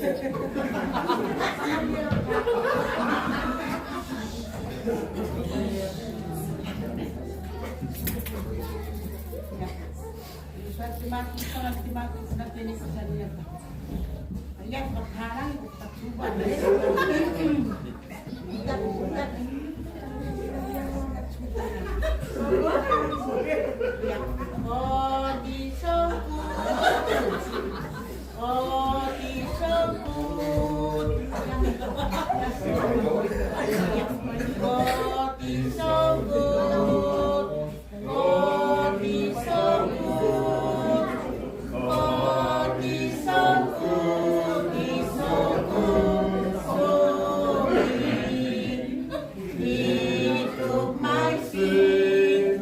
te mamo, te mamo, na teni ko sa ni ata. Ia, ko karang, ko tuba. God is so good, is so good, so good. He took my sin,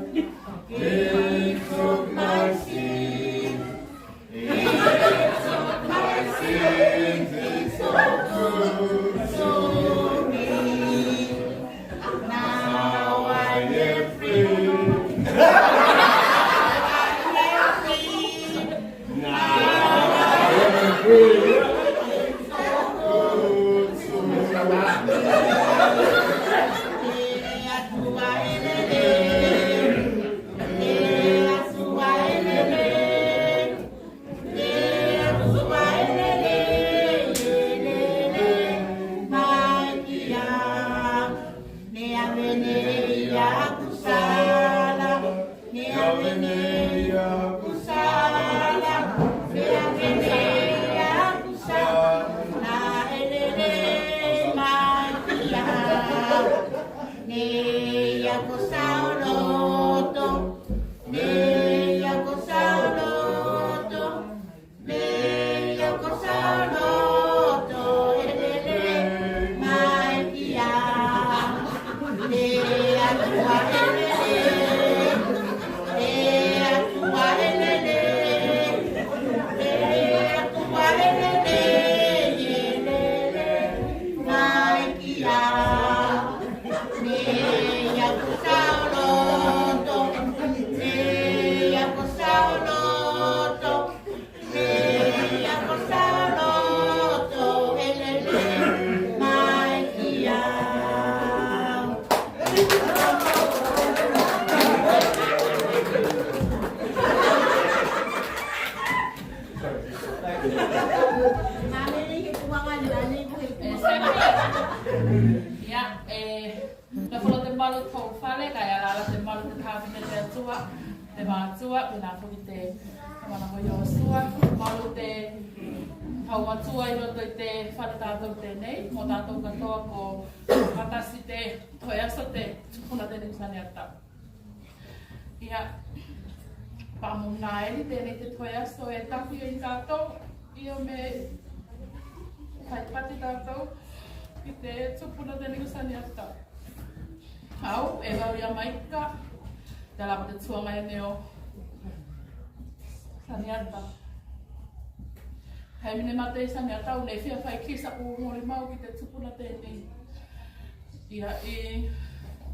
He took my sin, He took my sin, He's so good, so good. Now I am free. Now I am free. Ia, e, na folo te malu tou fale, kae ala ala te malu te kavine te Atua, te matua, penā foki te kamana ko Iosua, malu te hau matua i loto i te fale tatou tenei, mo tatou katoa ko fakatasi te toe aso te tupuna tenei ko Saniata. Ia, pa mo na eli tenei te toe aso e taku i tatou, io me fai pati tatou ki te tupuna tenei ko Saniata. Au, e vau ia Maika, te lava te tuaga e neo. Saniata. Taimi ne mate i Saneata au ne fia fai ki saku molimau ki te tupuna tenei. Ia i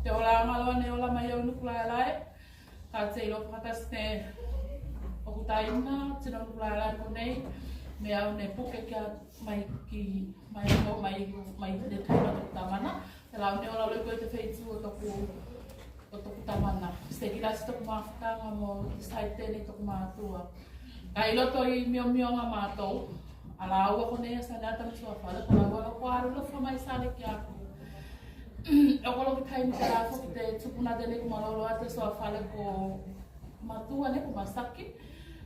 te ola galo ne ola mai au i Nukulaelae. Ka te iloa fakatasi ne oku taina tino Nukulaelae konei me au ne puke ki a mai ki mai o mai mai te tupuna toku tamana. Tela au ne ola loa i koe i te feitu o toku o toku tamana. Seki lasi toku mafutaga mo te saite nei toku matua. Kae i loto i miomioga matou a laua konei a Saneata mo suafale ko laua loa ko alu alofa mai sale ki aku. Oko loa ki taimi tela foki te tupuna tenei ko malolo a te suafale ko matua ne ko masaki.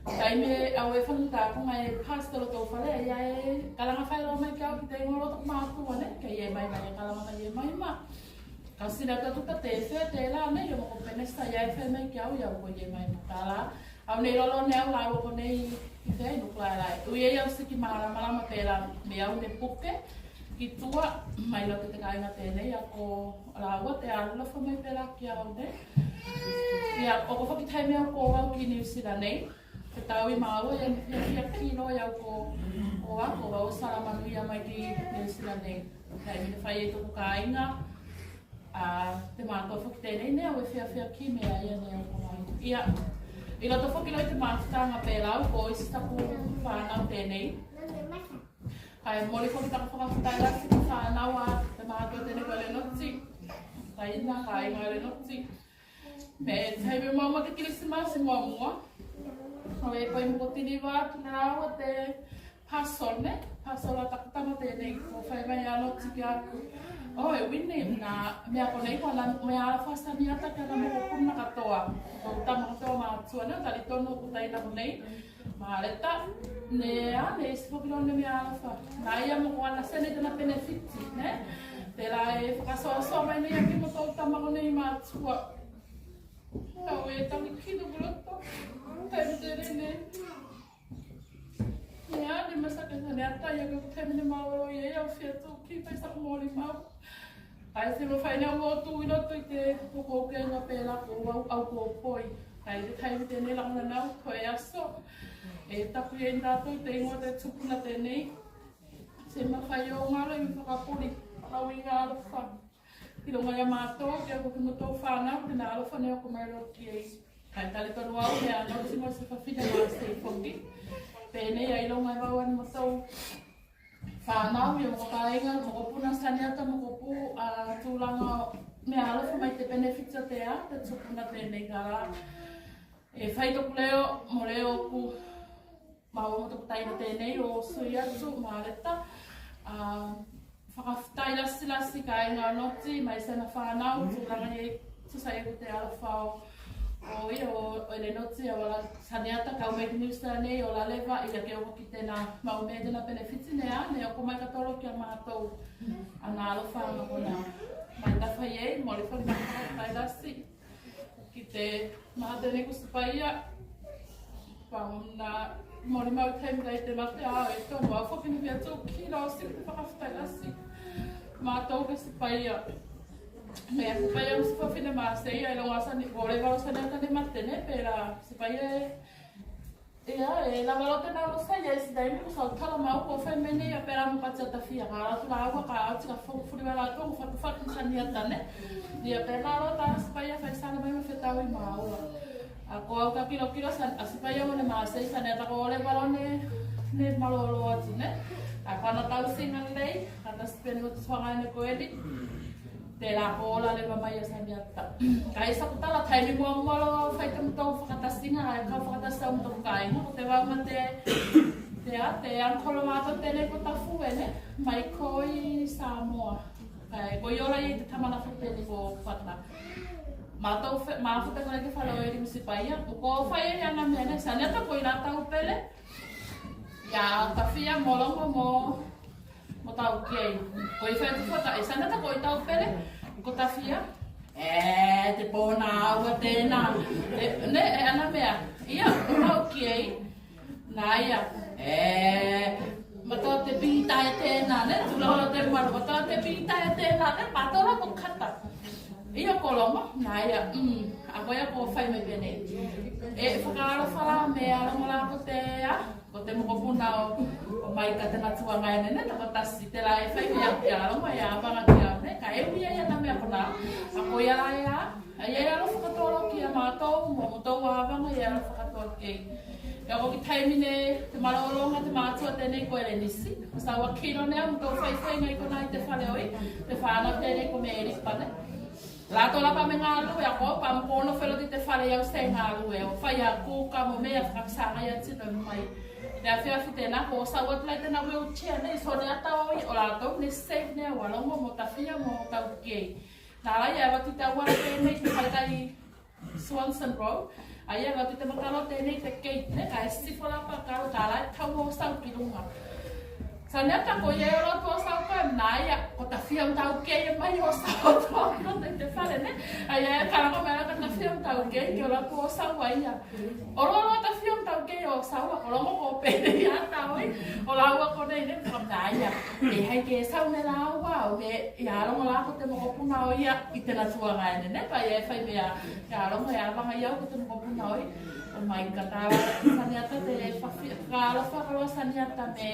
Taimi au e fanu taku ga e pasi tolo tou fale ia e kalaga fai loa mai ki au ki te igoa loa toku matua ne ke ia e mai mai e kalaga mai e mai ma. Ka sina ka tuta te fea tela nei o moko penesa ia e fea mai ki au ia ko ia mai matala. Au nei lolo nei au laua konei i fea i Nukulaelae. Ui ei au seki malamalama pela me au ne puke ki tua mai loa ki te kaiga tenei a ko laua te alofa mai pela ki au nei. Ia oko foki taimi au ko au ki Niu Sila nei. Ke tau i maua ia ne fiafia kilo ia au ko ko a ko au salamanuia mai ki Niu Sila nei. Taimi ne fai e toku kaiga a te matua foki tenei ne au e fiafia ki me a ia ne au ko mai. Ia i loto foki loa i te mafutaga pela au ko isi taku fanau tenei. Kae moli foki taku fakafetai lasi ki fanau a te matua tenei ko Elenoti. Taina kaiga Elenoti. Me taimi mau ma te Kilisimasi muamua. Au e koi moko tiniva atu na au a te pasol ne pasol a taku tama tenei ko fai mai a Loti ki aku. O e Wini na mea konei ko ana mea alofa Saniata ki ana mokopuna katoa. Ko tama katoa matua ne talitonu ko taina konei. Maleta ne a ne isi foki loa ne mea alofa. Na ia moko ana sene tena penefiti ne. Tela e fakasoasoa mai nei a ki motou tama konei matua. Au e tagi kino ki loto. Taimi tenei ne. Ia ne masaka Saniata ia ko taimi ne malolo ia ia au fia tuki mai saku molimau. Kae se mafai ne au o tu i loto i te pokoukega pela ko au au ko poi. Kae i te taimi tenei laga na au ko e aso. E taku ia i tatou i te igoa te tupuna tenei. Se mafai o galo i fakapuli au i galo fa. Iloga ia matou ke oko ki motou fanau tena alofa ne oko mai loa ki ei. Kae talitonu au me a Loti mo se fafine masei foki. Penei a iloga e vau a ni motou fanau ia moko kaiga mokopuna Saniata mokopu a tulaga me alofa mai te penefiti o te a te tupuna tenei kala. E fai toku leo mo leo oku Maua mo toku taina tenei o sui atu Maleta. A fakafetai lasilasi kaiga o Noti mai sana fanau tulaga nei tusa i te alofa o ia o Elenoti a wala Saniata kau mai ki Niu Sila nei o la leva ia ke oko ki tena mau mea tena penefiti ne a ne oko mai ka tolo ki a matou. Ana alofa ma kona mai tafa i ei moli foli mai fakafetai lasi. Ki te mate nei ko Sipaia. Pau na molimau i taimi kai te mate a e tonu au foki ne fia tu ki lo si te fakafetai lasi. Matou ke Sipaia. Me a Sipaia mo se fafine masei a iloga sa ni vole valo sa ne tane mate ne pela Sipaia e Ia e lava loa tena alofa ia i si taimi ko sau tala mau ko fai mai nei a pela mo pati a tafia ka atu la ua ka ati ka foku fuli wala atu mo fakufaki Saniata ne. Ia pela loa ta Sipaia fai sale mai mo fetau i maua. A ko au ka kilokilo sa a Sipaia mo ne masei Saniata ko ole valo ne ne malolo atu ne. A ko ana tausiga lei ka ta sipeni o te suaga ne ko eli. Tela ko ola leva mai a Saniata. Kae saku tala taimi muamua loa fai te motou fakatasiga ae kau fakatasi au mo toku kaiga ko te vau ma te te a te ankolo matou tenei ko Tafue ne mai ko i Samoa. Kae ko i ola i te tamana fai tenei ko Fata. Matou mafuta konei te fale o Eli mo Sipaia ko fai ei ana mea ne Saniata ko i la tau pele. Ia tafia mo logo mo Mo tau ki ei. Ko i fai atu fata e Saniata ko i tau pele ko tafia. E te pona aua tena. Ne e ana mea ia ko tau ki ei. Na ia e matou te pita e tena ne tulaola te malu matou te pita e tena ne matou la ko kata. Ia ko logo na ia a koia ko fai mai penei. E fakaalofa la me alogo la ko te a Ko te mokopuna o, o Maika tena tuaga e Nene, takotasi tela e fai mea ki a Loma e avaga ki a ne, kae ui a ia na mea kona, a ko ia la e a, a ia e alofa katoa loa ki a matou, mo motou avaga ia e alofa katoa ki ei. Ia ko ki taimi ne, te malologa te matua tenei ko Elenisi, ko sau a kilo ne a motou faifaiga i kona i te fale oi, te fanau tenei ko Melipa ne. Latou la pa me galue a ko pa mo ko ono feloti te fale i au se galue o fai a kuka mo mea fakakisaga ia tino mai. Te afiafi tena ko sau atu la i tena wheelchair nei, so ne ata oi o latou ne save ne au a logo mo tafia mo tau kei. Na la ia e vatu te auala tenei te fale kai Swanson Road. A ia e vatu te makalo tenei te kei ne, kae sifo la pa kalo ka la e tau o sau ki luga. Saniata ko ia e olo atu o sau koe na ia ko tafia mo tau kei e mai o sau atu o kilo te, te fale ne. A ia e kalagoa mai la ka tafia mo tau kei ke olo atu o sau a ia. Olo olo tafia mo tau kei o sau a ko logo ko pele ia tau i. O laua konei ne ko na ia. E hai ke sau ne laua o me ia logo la ko te mokopuna o ia i tena tuaga e Nene, pa ia e fai mea ia logo ia avaga ia ko te mokopuna o ia. O Maika tela Saniata te fafi, ka alofa kaloa Saniata me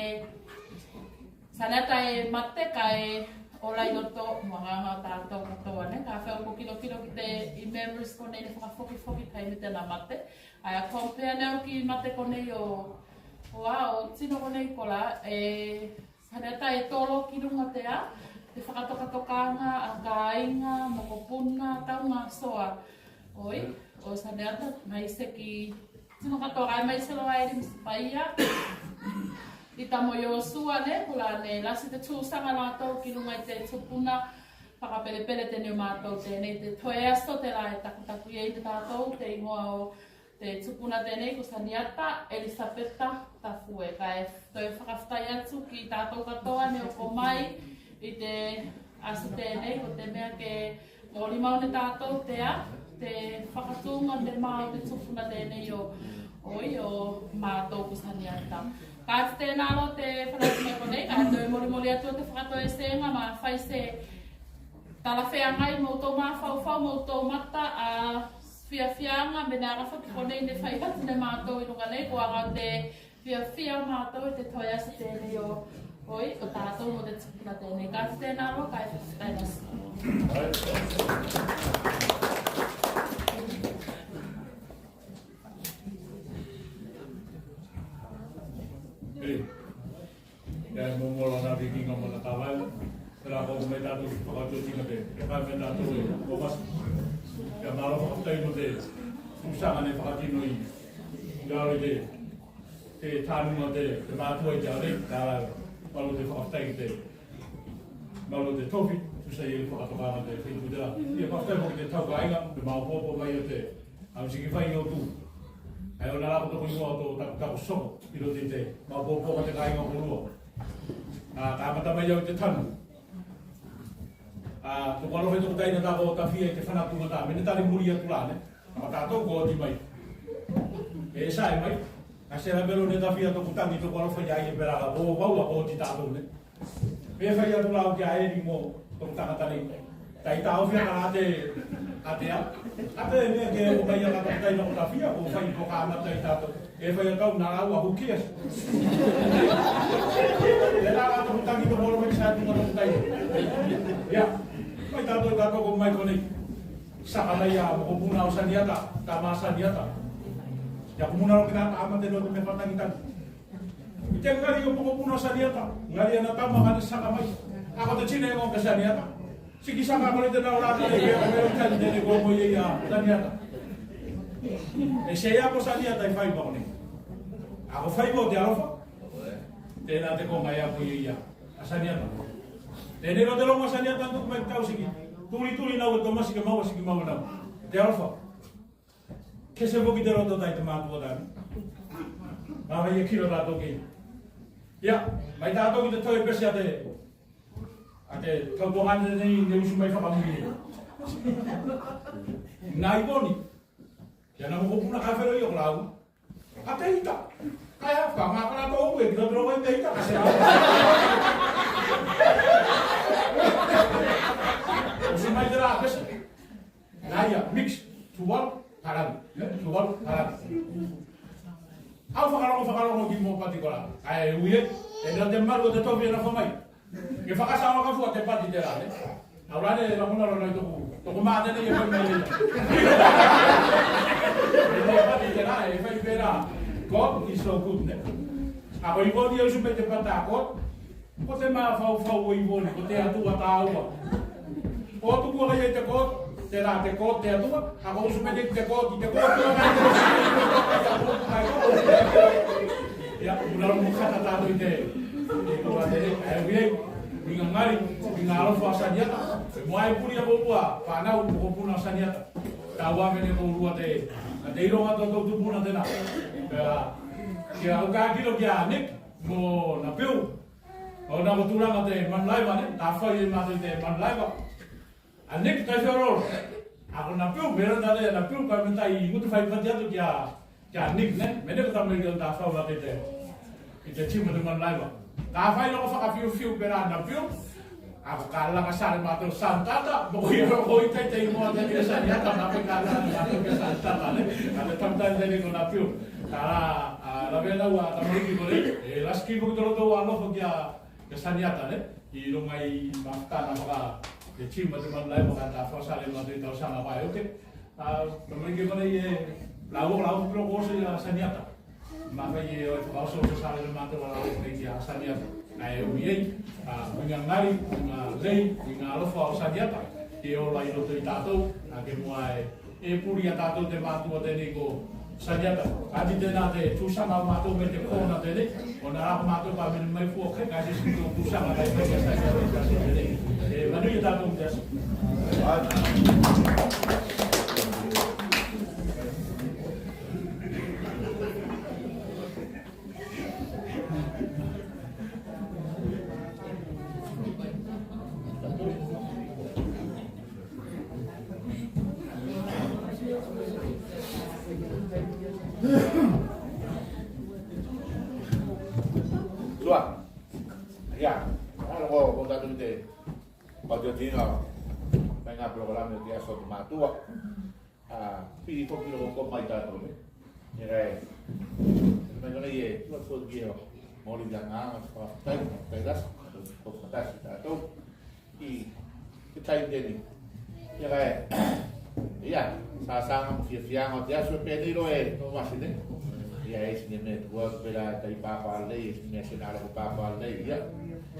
Saniata e mate kae ola i loto mo agaga o tatou katoa ne. Ka fai au ko kilokilo ki te, i memories konei ne fakafokifoki taimi tena mate. Ae a compare ne au ki mate konei o, o a, o tino konei kola, e, Saniata e tolo ki luga te a, te fakatokatokaga a kaiga, mokopuna, taugasoa. Oi, o Saniata, maise ki tino katoa kae maise loa Eli mo Sapaia. Ita mo Iosua ne, kola ne lasi te tusaga latou ki luga i te tupuna fakapelepele tenei o matou tenei, te toe aso tela e takutaku i ei te tatou, te igoa o te tupuna tenei ko Saniata Elisapeta Tafue, kae toe fakafetai atu ki tatou katoa ne oko mai i te aso tenei, ko te mea ke molimau ne tatou te a, te fakatuga te ma o te tupuna tenei o, oi o matou ko Saniata. Ka te tena loa te fanau mai konei, ka toe molimoli atu o te fakatoesega ma fai se talafeagai mo tou mafaufau mo tou mata a fiafiaga me ne alafa ki konei ne fai atu ne matou i luga nei, ko aga o te fiafia o matou i te toe aso tenei o, oi, o tatou mo te tupuna tenei. Ka te tena loa, kae fakafetai lasi. Ia e momola na vikiga mo na kavai. Tela ko mai tatou fakatuakiga pe e kai mai tatou e ko masi. Ia malo fakafetai mo te tusaga ne fakatino i lalo i te, te tanuga te, te matua i te ave. Tela malo te fakafetai ki te, malo te tofi tusa i e fakatokaga te feitu tela. Ia fakafetai mo ki te tau kaiga te maopoopo mai o te Au siki fai o tu. Ai ona la ko toko igoa o to taku, taku soko i loto i te maopoopoga te kaiga o kolua. A, kamata mai au i te tanu. A, toku alofa i toku taina ta ko tafia i te fanatu mata me ne tali muli atu la ne. A, ma tatou ko oti mai. E sa e mai. A se la melo ne tafia toku tagi toku alofa i ai e pela la ko vau a ko oti tatou ne. Pe fai atu la au ki a Eli mo toku tagata nei. Tai taofi a ka la te, a te a. A te mea ke ko mai a ka toku tai na ko tafia, ko fai ko ka mata i tatou. E fai a kau na la au a who cares. E la la toku tagi ko molo mai sa tu ma toku tai. Ia. Mai tatou, tatou ko mai konei. Saka mai a mokopuna o Saniata, tama Saniata. Ia ko muna loa ke na ta ama te loa te mea fatagitagi. I te gali o mokopuna o Saniata, gali ana tama ka te saka mai. A ko te tina e goga Saniata. Siki saka ko le te nau la ka le ke ko le tani tene ko mo ia ia Saniata. E se ia ko Saniata i fai mo nei. A ko fai mo te alofa. Tena te ko mai a ko ia ia. A Saniata. Tene lo te logo Saniata tuku mai tau siki. Tuli tuli nau e Tomasi ke mau a siki mau nau. Te alofa. Ke se foki te loto tai te matua tani. Mavae e kilo tatou kei. Ia, mai tatou ki te toe pese a te, a te tautuagane nei ne usu mai fakamuli. Nai koni. Ia na mokopuna ka felo i o lau. A te ita. Kae a ka ma ka la tou e ki loto loa i te ita ka se a. Usu mai te la pese. Na ia, mix, Tuvalu, Palagi, ne? Tuvalu, Palagi. Au fakalogo, fakalogo ki mo pati kola. Ae ui e, e na te malu o te tofi e nofo mai. Ke fakasaoa ka fua te pati telā ne. Au la ne lagona loa i toku, toku mā tenei e fai mai lena. Te pati telā e fai pelā. God is so good ne. A ko i ko ni usu mai te pata God. Ko te mafaufau o Ivone, ko te Atua tāua. Ko tuku ai te God, telā te God te Atua, a ko usu mai te God, i te God, i te God, i te God, i te God, i te God. Ia, muna mo kata tatou i te, i te koa te, e, ui ei, uiga gali, uiga alofa o Saniata, mo ai puli a koulua fanau, mokopuna o Saniata. Tāua me ne koulua te, a te iloga o tou tupuna tenā. Ia, ia, au ka kilo ki a Nick, mo Napiu, Ona ko tulaga te Manulaiva ne, tafai e matou te Manulaiva. A Nick tai feoloolo. A ko Napiu, me rau tale a Napiu, kae me tai gutu fai pati atu ki a, ki a Nick ne. Me ne ko tamaiki o tafau atu i te, i te timu te Manulaiva. Tafai loa ko fakafiufiu pelā Napiu. A ko kalaga sale matou Santata, mo ko ia loa ko i tai tai mo a te Saniata, na pe kalaga matou ke Santata ne. A te tamata ne ko Napiu. Tala, a, lavea nau a tamaiki ko ne. E lasi ki mo ki tolo tou alofa ki a Ke Saniata ne, i luga i mafutaga faka, e timu a te Manulaiva ka tafau sale matou i tausaga vae oke. A, tamaiki konei e, lau, lau, lau, ko se a Saniata. Mafai e o e fakaosooso sale matou a lau konei ki a Saniata. Kae ui ei, a, uiga gali, uiga lei, uiga alofa o Saniata. Ke ola i loto i tatou, a ke mua e, E puli a tatou te matua tenei ko Saniata. Ati tenā te tusaga o matou me te kona tenei. Ona la ko matou pa mene mai fua ke, kae se sito tusaga kai mai a Saniata tenei. E, manuia tatou me te aso. Tua. Ia, alo ko, ko tatou te, ko te tino, mai ga polokalame o te aso o te matua. A, pili foki loa ko mai tatou ne. Ia kae, mai konei e, tua tua ki o, moli te agaga, fakafetai, fakafetai lasi, ko fakatasi tatou. I te taimi tenei. Ia kae, ia, sasaga mo fiafiaga o te aso penei loa e, no masi ne. Ia e isi ne mea, tua pelā tai papa lei, e isi ne mea se na la ko papa lei, ia.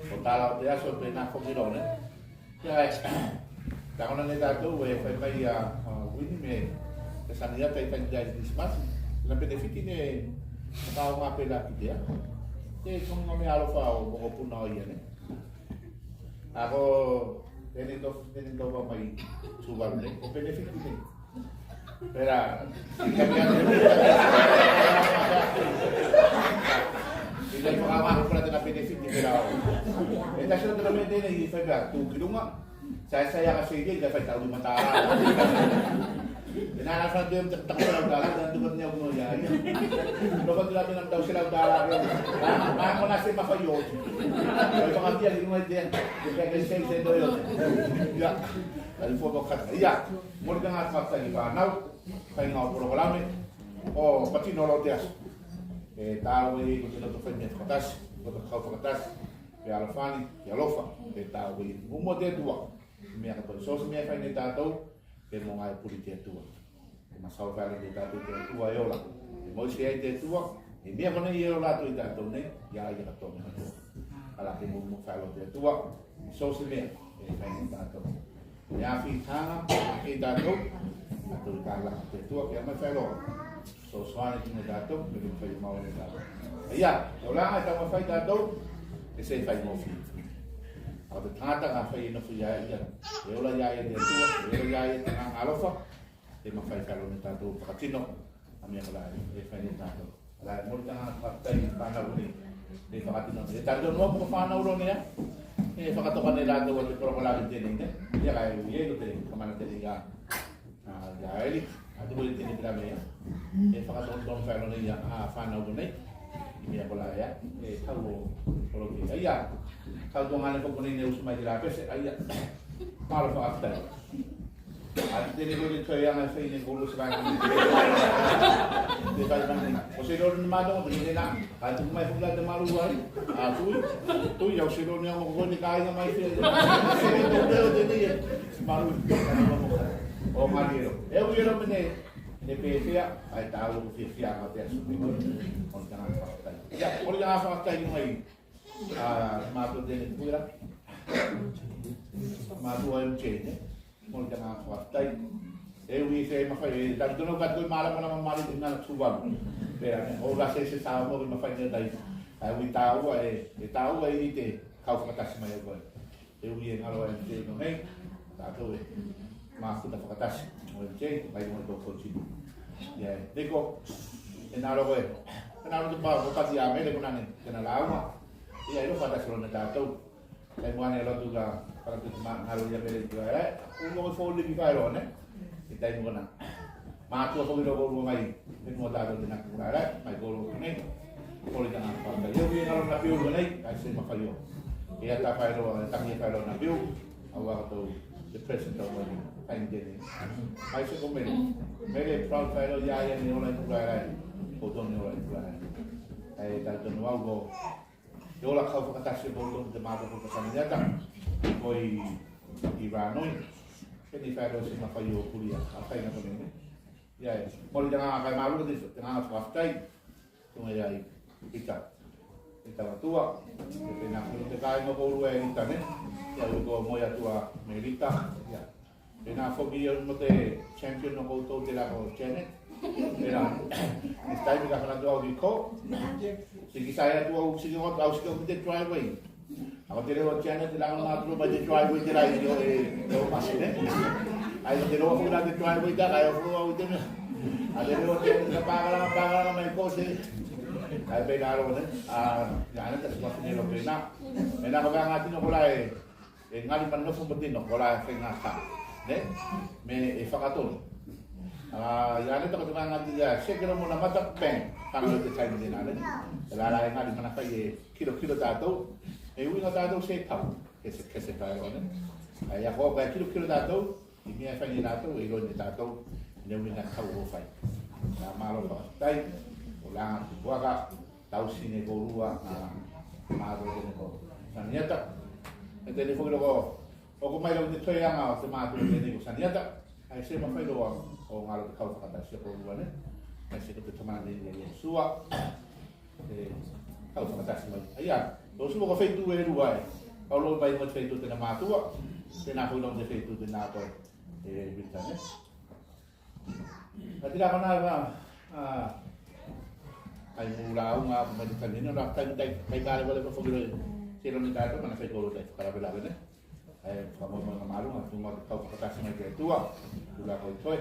Ko tala o te aso penā foki loa ne. Ia, e, tagona ne tatou e fai mai a, a, Wini me, e Saniata i taimi te Kirisimasi. Na penefiti ne, ka o ma pelā ki te a. Te koga me alofa o mokopuna o ia ne. A ko, tene to, tene to va mai Tuvalu ne, ko penefiti ne. Pelā, i te mea, i te mea, pelā, e tasi o te mea tenei, i fai pelā, tu ki luga, sa, sa ia ka se ia, i fai tau lima tala. E na, na fai te, te, tau tala, tala, tau tala, tau tala, ia, ia. Lo ko tala, tau tala, tau tala, ia. Na, na, ko na se mafai o. Ko fakatia ki luga i te, te, te, te, te, te, ia. Ia. Ia. Moli kaga fakatasi fanau, faiga o polokalame, o patino loa te aso. E tāua ei ko te loto fai mea fakatasi, loto kau fakatasi, pe alofa ni, pe alofa, pe tāua ei. Mumu te Atua, mea katoa, so se mea fai ne tatou, pe mo ga e puli te Atua. E masaua fai ne tatou te Atua e ola. E mo se ai te Atua, e mea konei e ola atu i tatou nei, ia, ia katoa mea katoa. Ala ke mumu fai loa te Atua, so se mea, e fai ne tatou. E a fitaga, e tatou, tatou i tala, te Atua, ke a mai fai loa. So, so ane ki ne tatou, me ke fai mau ne tatou. Ia, o la, e tau mafai tatou, e se fai mo fia. A te tagata ka fai e nofo ia, ia. E ola ia, ia te Atua, e ola ia, ia te agaga alofa, e mafai fai loa ne tatou, fakatino, a mea kolā, e fai ne tatou. Ala, e moli kaga fakatasi fanau nei. E fakatino, e tatou noa ko fanau loa nei a. E fakatoka ne latou a te polokalame tenei ne. Ia kae, ia ko te kamana tenei a. A, ia eli, a tuku i tenei pila mea. E fakatoka fai loa nei a, a fanau nei. I mea kolā ia. E kau o, o loa ia. Ia, kau tuga ne ko konei ne usu mai te la pese, a ia. Malo fakatasi. A te Tenei ko te toeaga e fai ne koulua se vaega. Te fai mani. Ko se iloa ne matou te tenei na. Kae tuku mai foki la te malu ai. A tui. Tui, au se iloa ne ogo ko ne kaiga mai fea. Se iloa ne o tenei e malu. O mani elo. E ui elo me ne, ne pefea, ae taua ko fiafia ma te aso me ko. O te tagata fakatai. Ia, o te tagata fakatai mai. A, matou tenei te puira. Matou ai te ne. Mo te tagata fakatai. E ui se mafai, e talitonu ka toe malamalama mai te gana Tuvalu. Pera ne, o la se se sa mo ke mafai ne tai. Ae ui taua e, e taua e i te kau fakatasi mai au koe. E ui e galo e te no nei. Tatou e mafuta fakatasi. Mo e te, mai mo to kotini. Ia, e, neko, e na loa e. E na loa te pa, ko pati a mele ko nane, tena lauma. Ia, e lo fakatasi lo ne tatou. Kae mua ne lotu ka, ka lotu te ma, galo ia mele i tua e. Ui mo ko fou liki kae lo ne. I tai mo na. Matua foki lo ko lua mai. E mua tatou tena kura e, mai ko lo nei. Ko le tena kura. Ia ui galo na piu lo nei, kae se mafai o. Ia ta fai lo, ta mia fai lo na piu. Aua ko tou, the president of the, kae tena. Mai se ko mele. Mele proud fai lo ia ia ne ola i tua e. Ko tonu ola i tua e. Kae talitonu au ko E ola kau fakatasi e koutou te matou ko Kasaniata. Ko i, i Ranoi. Ke nei fai lo se mafai o kulia, a fai na konene. Ia e, moli te gana kai malu te, te gana fakafetai. Tuga ia i, ita. Ita matua. Ke pena ko te kai mo koulua e ita ne. Ia ui ko moi atua me ita. Ia. Pena foki ia mo te champion o koutou tela ko Janet. Pena, next time ka fana atu au ki ko. Siki sai atu au siki o au siki o te driveway. Au te lewa Janet tela ko na atu mai te driveway tela i o e o masi ne. Ai te lewa funa te driveway tela ai o funa au te mea. Ai te lewa Janet tela pakala pakala mai ko se. Ai pena alo ne. A, ia ne ta suma fina lo pena. Pena ko pena tino ko la e. E gali ma nofo ma tino ko la e faiga ka. Ne? Me e fakatonu. A, ia ne tako te vaega ia, se ke lo mo na mata peng, kana lo te taimi tena ne. E la la e gali mana fai e kilokilo tatou, e uiga tatou se tau, ke se, ke se fai lo ne. A, ia ko ka e kilokilo tatou, i mea e fai ne tatou, e iloa ne tatou, ne uiga tau o fai. Na malo fakafetai, o la nga tupuaka, Tausi ne koulua, a, matou tenei ko Saniata. E tenei foki lo ko, oko mai lo te toeaga o te matou tenei ko Saniata. Ai se mafai loa o galo te kau fakatasi o koulua ne. Ai se ko te tamana nei ia Iosua. E kau fakatasi mai. Ai a, Iosua ko feitu e lua e. Kau lo mai mo te feitu tena matua. Tena foki lo te feitu tena ko e Vita ne. Ka tila kona e va, a, ai mu la unga, mai te tani, no, la, kai, kai, kai, kai, vale, vale, foki lo, se lo ni tatou, mana fai kolo tai, kala vela vene. Ai, ka mo, mo, malu, ma, tu, ma, kau, fakatasi mai te tua, tu la koi toe,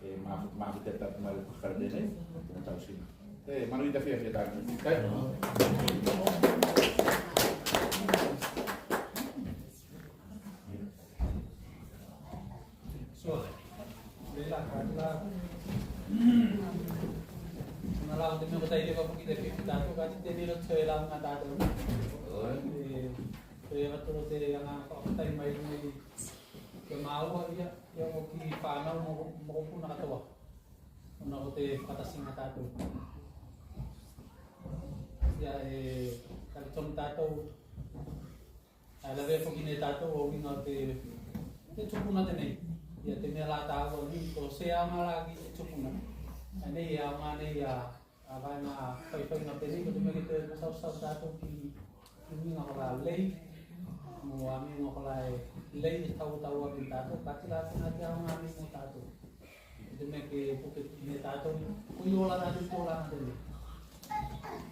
e, ma, ma, te, ta, ma, kala vene, na tau sina. E, manu ita fia, fia, ta, kai. So, leila, ka tila. Na la, te mea ko tai leva foki te fifty tatou, ka te tele lo te soela na tatou. E, e, atu te aga fakatai mai nei te maua ia, ia ko ki fanau mo, mo ko puna katoa. Ona ko te fakatasiga tatou. Ia, e, ka te tonu tatou. Ae lavea foki ne tatou o uiga o te, te tupuna tenei. Ia te mea la taua nei ko se aoga la ki te tupuna. Ae nei e aoga nei a, a vaega faifaiga tenei ko te mea ke te masausau tatou ki, ki uiga ko la lei. Mo a mea ko la e lei e tautaua ki tatou. Kati la tena te aoga nei mo tatou. Te mea ke puke ne tatou, ko i ola tatou i tulaga tenei.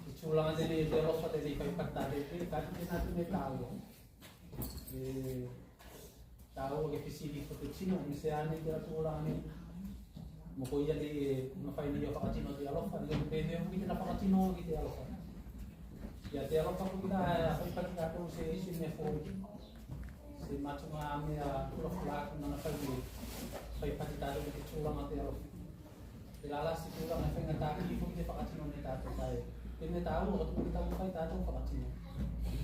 I tulaga tenei, te alofa tenei, fai pata tatou, te kati tena te mea taua. E, taua ke fesili ko te tino, me se ane te tulaga nei. Mo ko ia nei, e, mafai nei o fakatino te alofa, ia me pehē foki tena fakatino ki te alofa. Ia te alofa ko tena, e, fai pata tatou se isi mea foki. Se matuga mea fulafula aku na fai me fai pati tatou ki te tulaga o te alofa. Te la la se tulaga e faigataki foki te fakatino ne tatou kae. Te mea taua ko te mea taumafai tatou fakatino.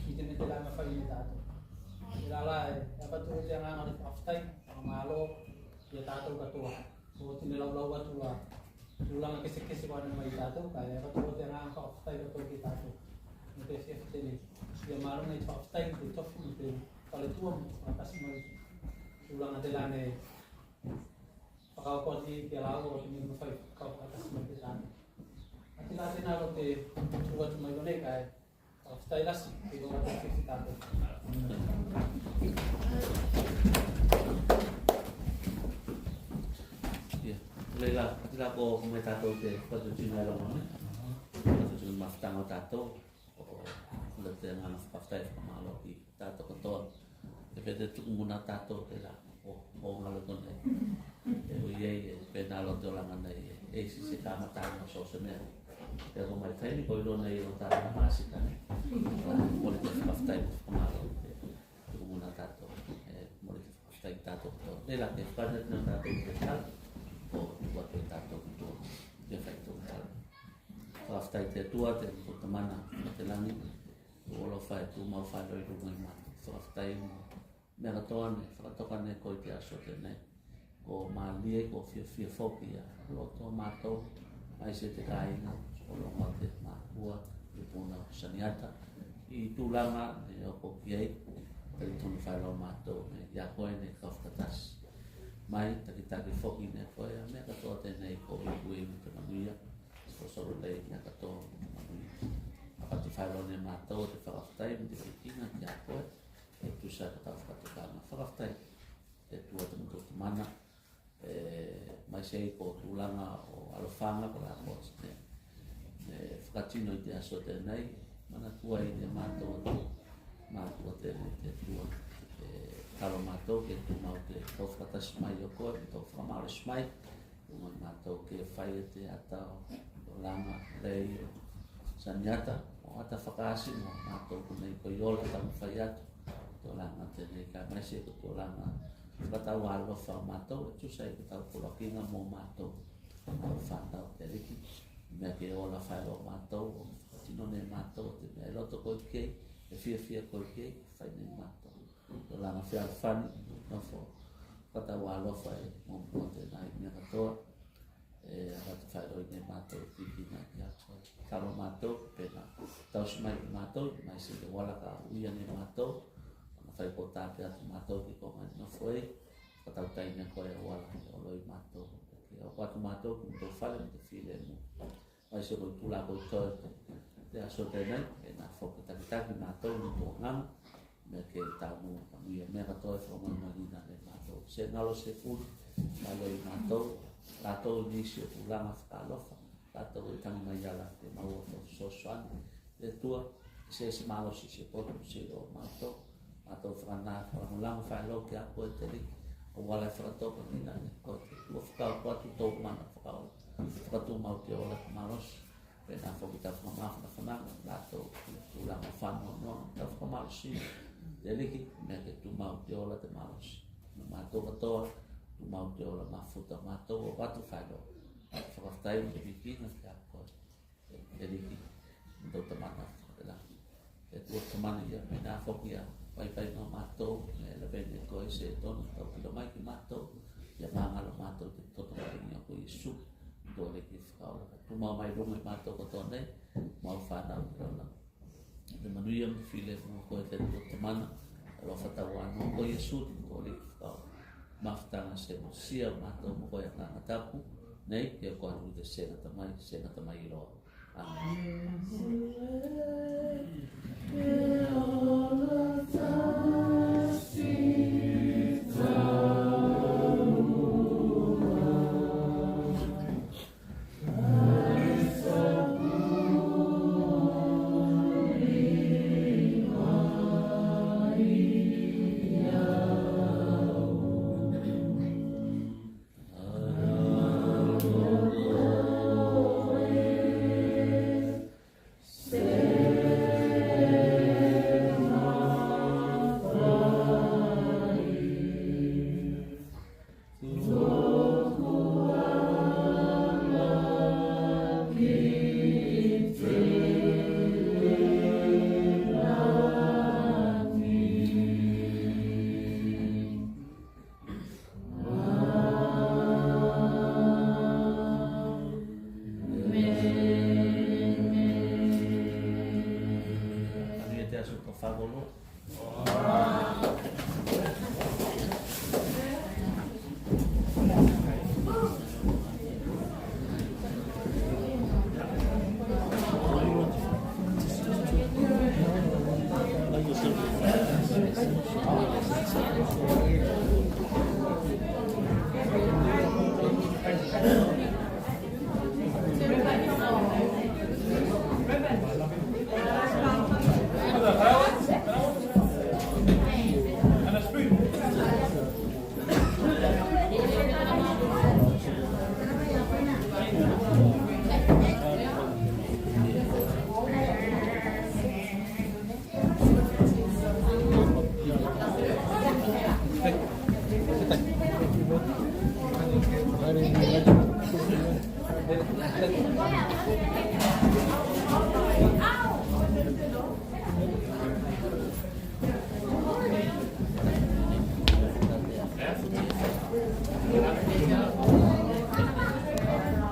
I te mea tela e mafai ne tatou. Te la la e avatu te agaga o te fakafetai, fakamalo. ia tatou katoa. Ko oti ne laulau atu a tulaga kesekese ko ane mai ia tatou, kae avatu loa te agaga fakafetai katoa ki a tatou. Ne te fia fetene ia malo nei fakafetai ki te tofi mo te faletua mo fakatasi mai tulaga tela ne fakaoko atu ki a laua o te mea mafai fakaoko fakatasi mai ki a tatou. A tela tena lo te ua atu mai lo nei kae fakafetai lasi ki lo atu ki a tatou. Ia, leila, tela ko mai tatou te fakatutino e loga ne. Fakatutino mafutaga o tatou. O, o le te agaga fakafetai fakamalo ki tatou katoa. E pei te tuku muna tatou tela o, o galo konei. E ui ei, e penā loa te olaga nei, e isi se kamataga o so se mea. E ko mai taimi ko iloa nei o tatou masika nei. Mole te fakafetai fakamalo. Tuku muna tatou. E mole te fakafetai tatou katoa. Tela ke fakaatinato tatou ke tala. O tua ke tatou katoa. Ke fai tou tala. Fakafetai te Atua, te Tamana, te lagi. Ua alofa e tumau faeloa i luga i matou. Fakafetai mo mea katoa ne fakatoka ne koe i te aso tenei. Ko malie, ko fiafia foki a loto o matou, maise te kāiga, o loga o te makua, te puna o Saniata. I tulaga ne oko ki ei, talitonu faeloa matou, ne ia koe ne kau fakatasi. Mai, takitaki foki ne koe, a mea katoa tenei ko iku ei mo te manuia. Ko solo lei ia katoa mo te manuia. Avatu faeloa ne matou te fakafetai mo te vikiga ki a koe. E tusa ko tau fakatokaga fakafetai. E tua te motou Tamana. E, maise ko tulaga o alofaga ko la ko ne, ne fakatino i te aso tenei. Manatua i ne matou atu. Matou tenei te Atua. E, talo matou ke tumau te kau fakatasi mai o koe, ke tou fakamalosi mai. Uma matou ke fai e te ata o Laga lei o Saniata, o ata fakaasi mo matou konei ko i ola tau fai atu. Tulaga tenei ka maise ko tulaga fakatau alofa matou, e tusa i ko tau polokiga mo matou. Matou fanau te Aliki, mea ke ola faeloa matou, o fakatino ne matou, te mea e loto koe ki ei, e fiafia koe ki ei, fai ne matou. Tulaga fealofani, nofo, fakatau alofa e, mo, mo tenei mea katoa. E, avatu faeloa i ne matou, vikiga ki a koe. Talo matou, penā. Tausi mai ki matou, maise te ola ka uia ne matou. Ona fai ko tape atu matou ki koga ne nofo ei. Fakatautai ne koe a ola, e olo i matou. Ke oko atu matou, ki motou fale, mo te filemu. Maise ko i tula ko i toe te aso tenei, e na foki takitaki matou mo tou Agaga, mea ke tau mo manuia mea katoa e fakamoemoegina ne matou. Se galo se fuli, malo i matou, latou nisi o tulaga fakaalofa, latou e tagi mai ala te maua o fesoasoani, te Atua, se se malosi se poto se o matou. Matou fakanā fakalagolago faeloa ki a koe te Aliki. Auala e fakatokagina ne koe te Atua, fakaoko atu tou mana fakaola. Fakatumau te ola te malosi. Penā foki tau fakamafanafanaga, latou tulaga faanoanoaga, tau fakamalosi. Te Aliki, mea ke tumau te ola te malosi. Mo matou katoa, tumau te ola mafuta matou, o atu faeloa. Fakafetai mo te vikiga ki a koe. Te Aliki, mo tou Tamana fakalelagi. Te Atua Tamana ia, penā foki ia, paipai mo matou, me lavea ne koe se tonu, tau kilo mai ki matou, ia magalo matou te toto mai o ko Iesu, tou Aliki fakaola. Tumau mai luga i matou katoa nei, mau fanau ki lona. Te manuia mo te filemu o koe te Atua Tamana, alofa tauanoa o ko Iesu, tou Aliki fakaola. Mafutaga se mosia matou mo koe Agaga Tapu, nei, ke oko atu te se gata mai, se gata mai loa. Amen.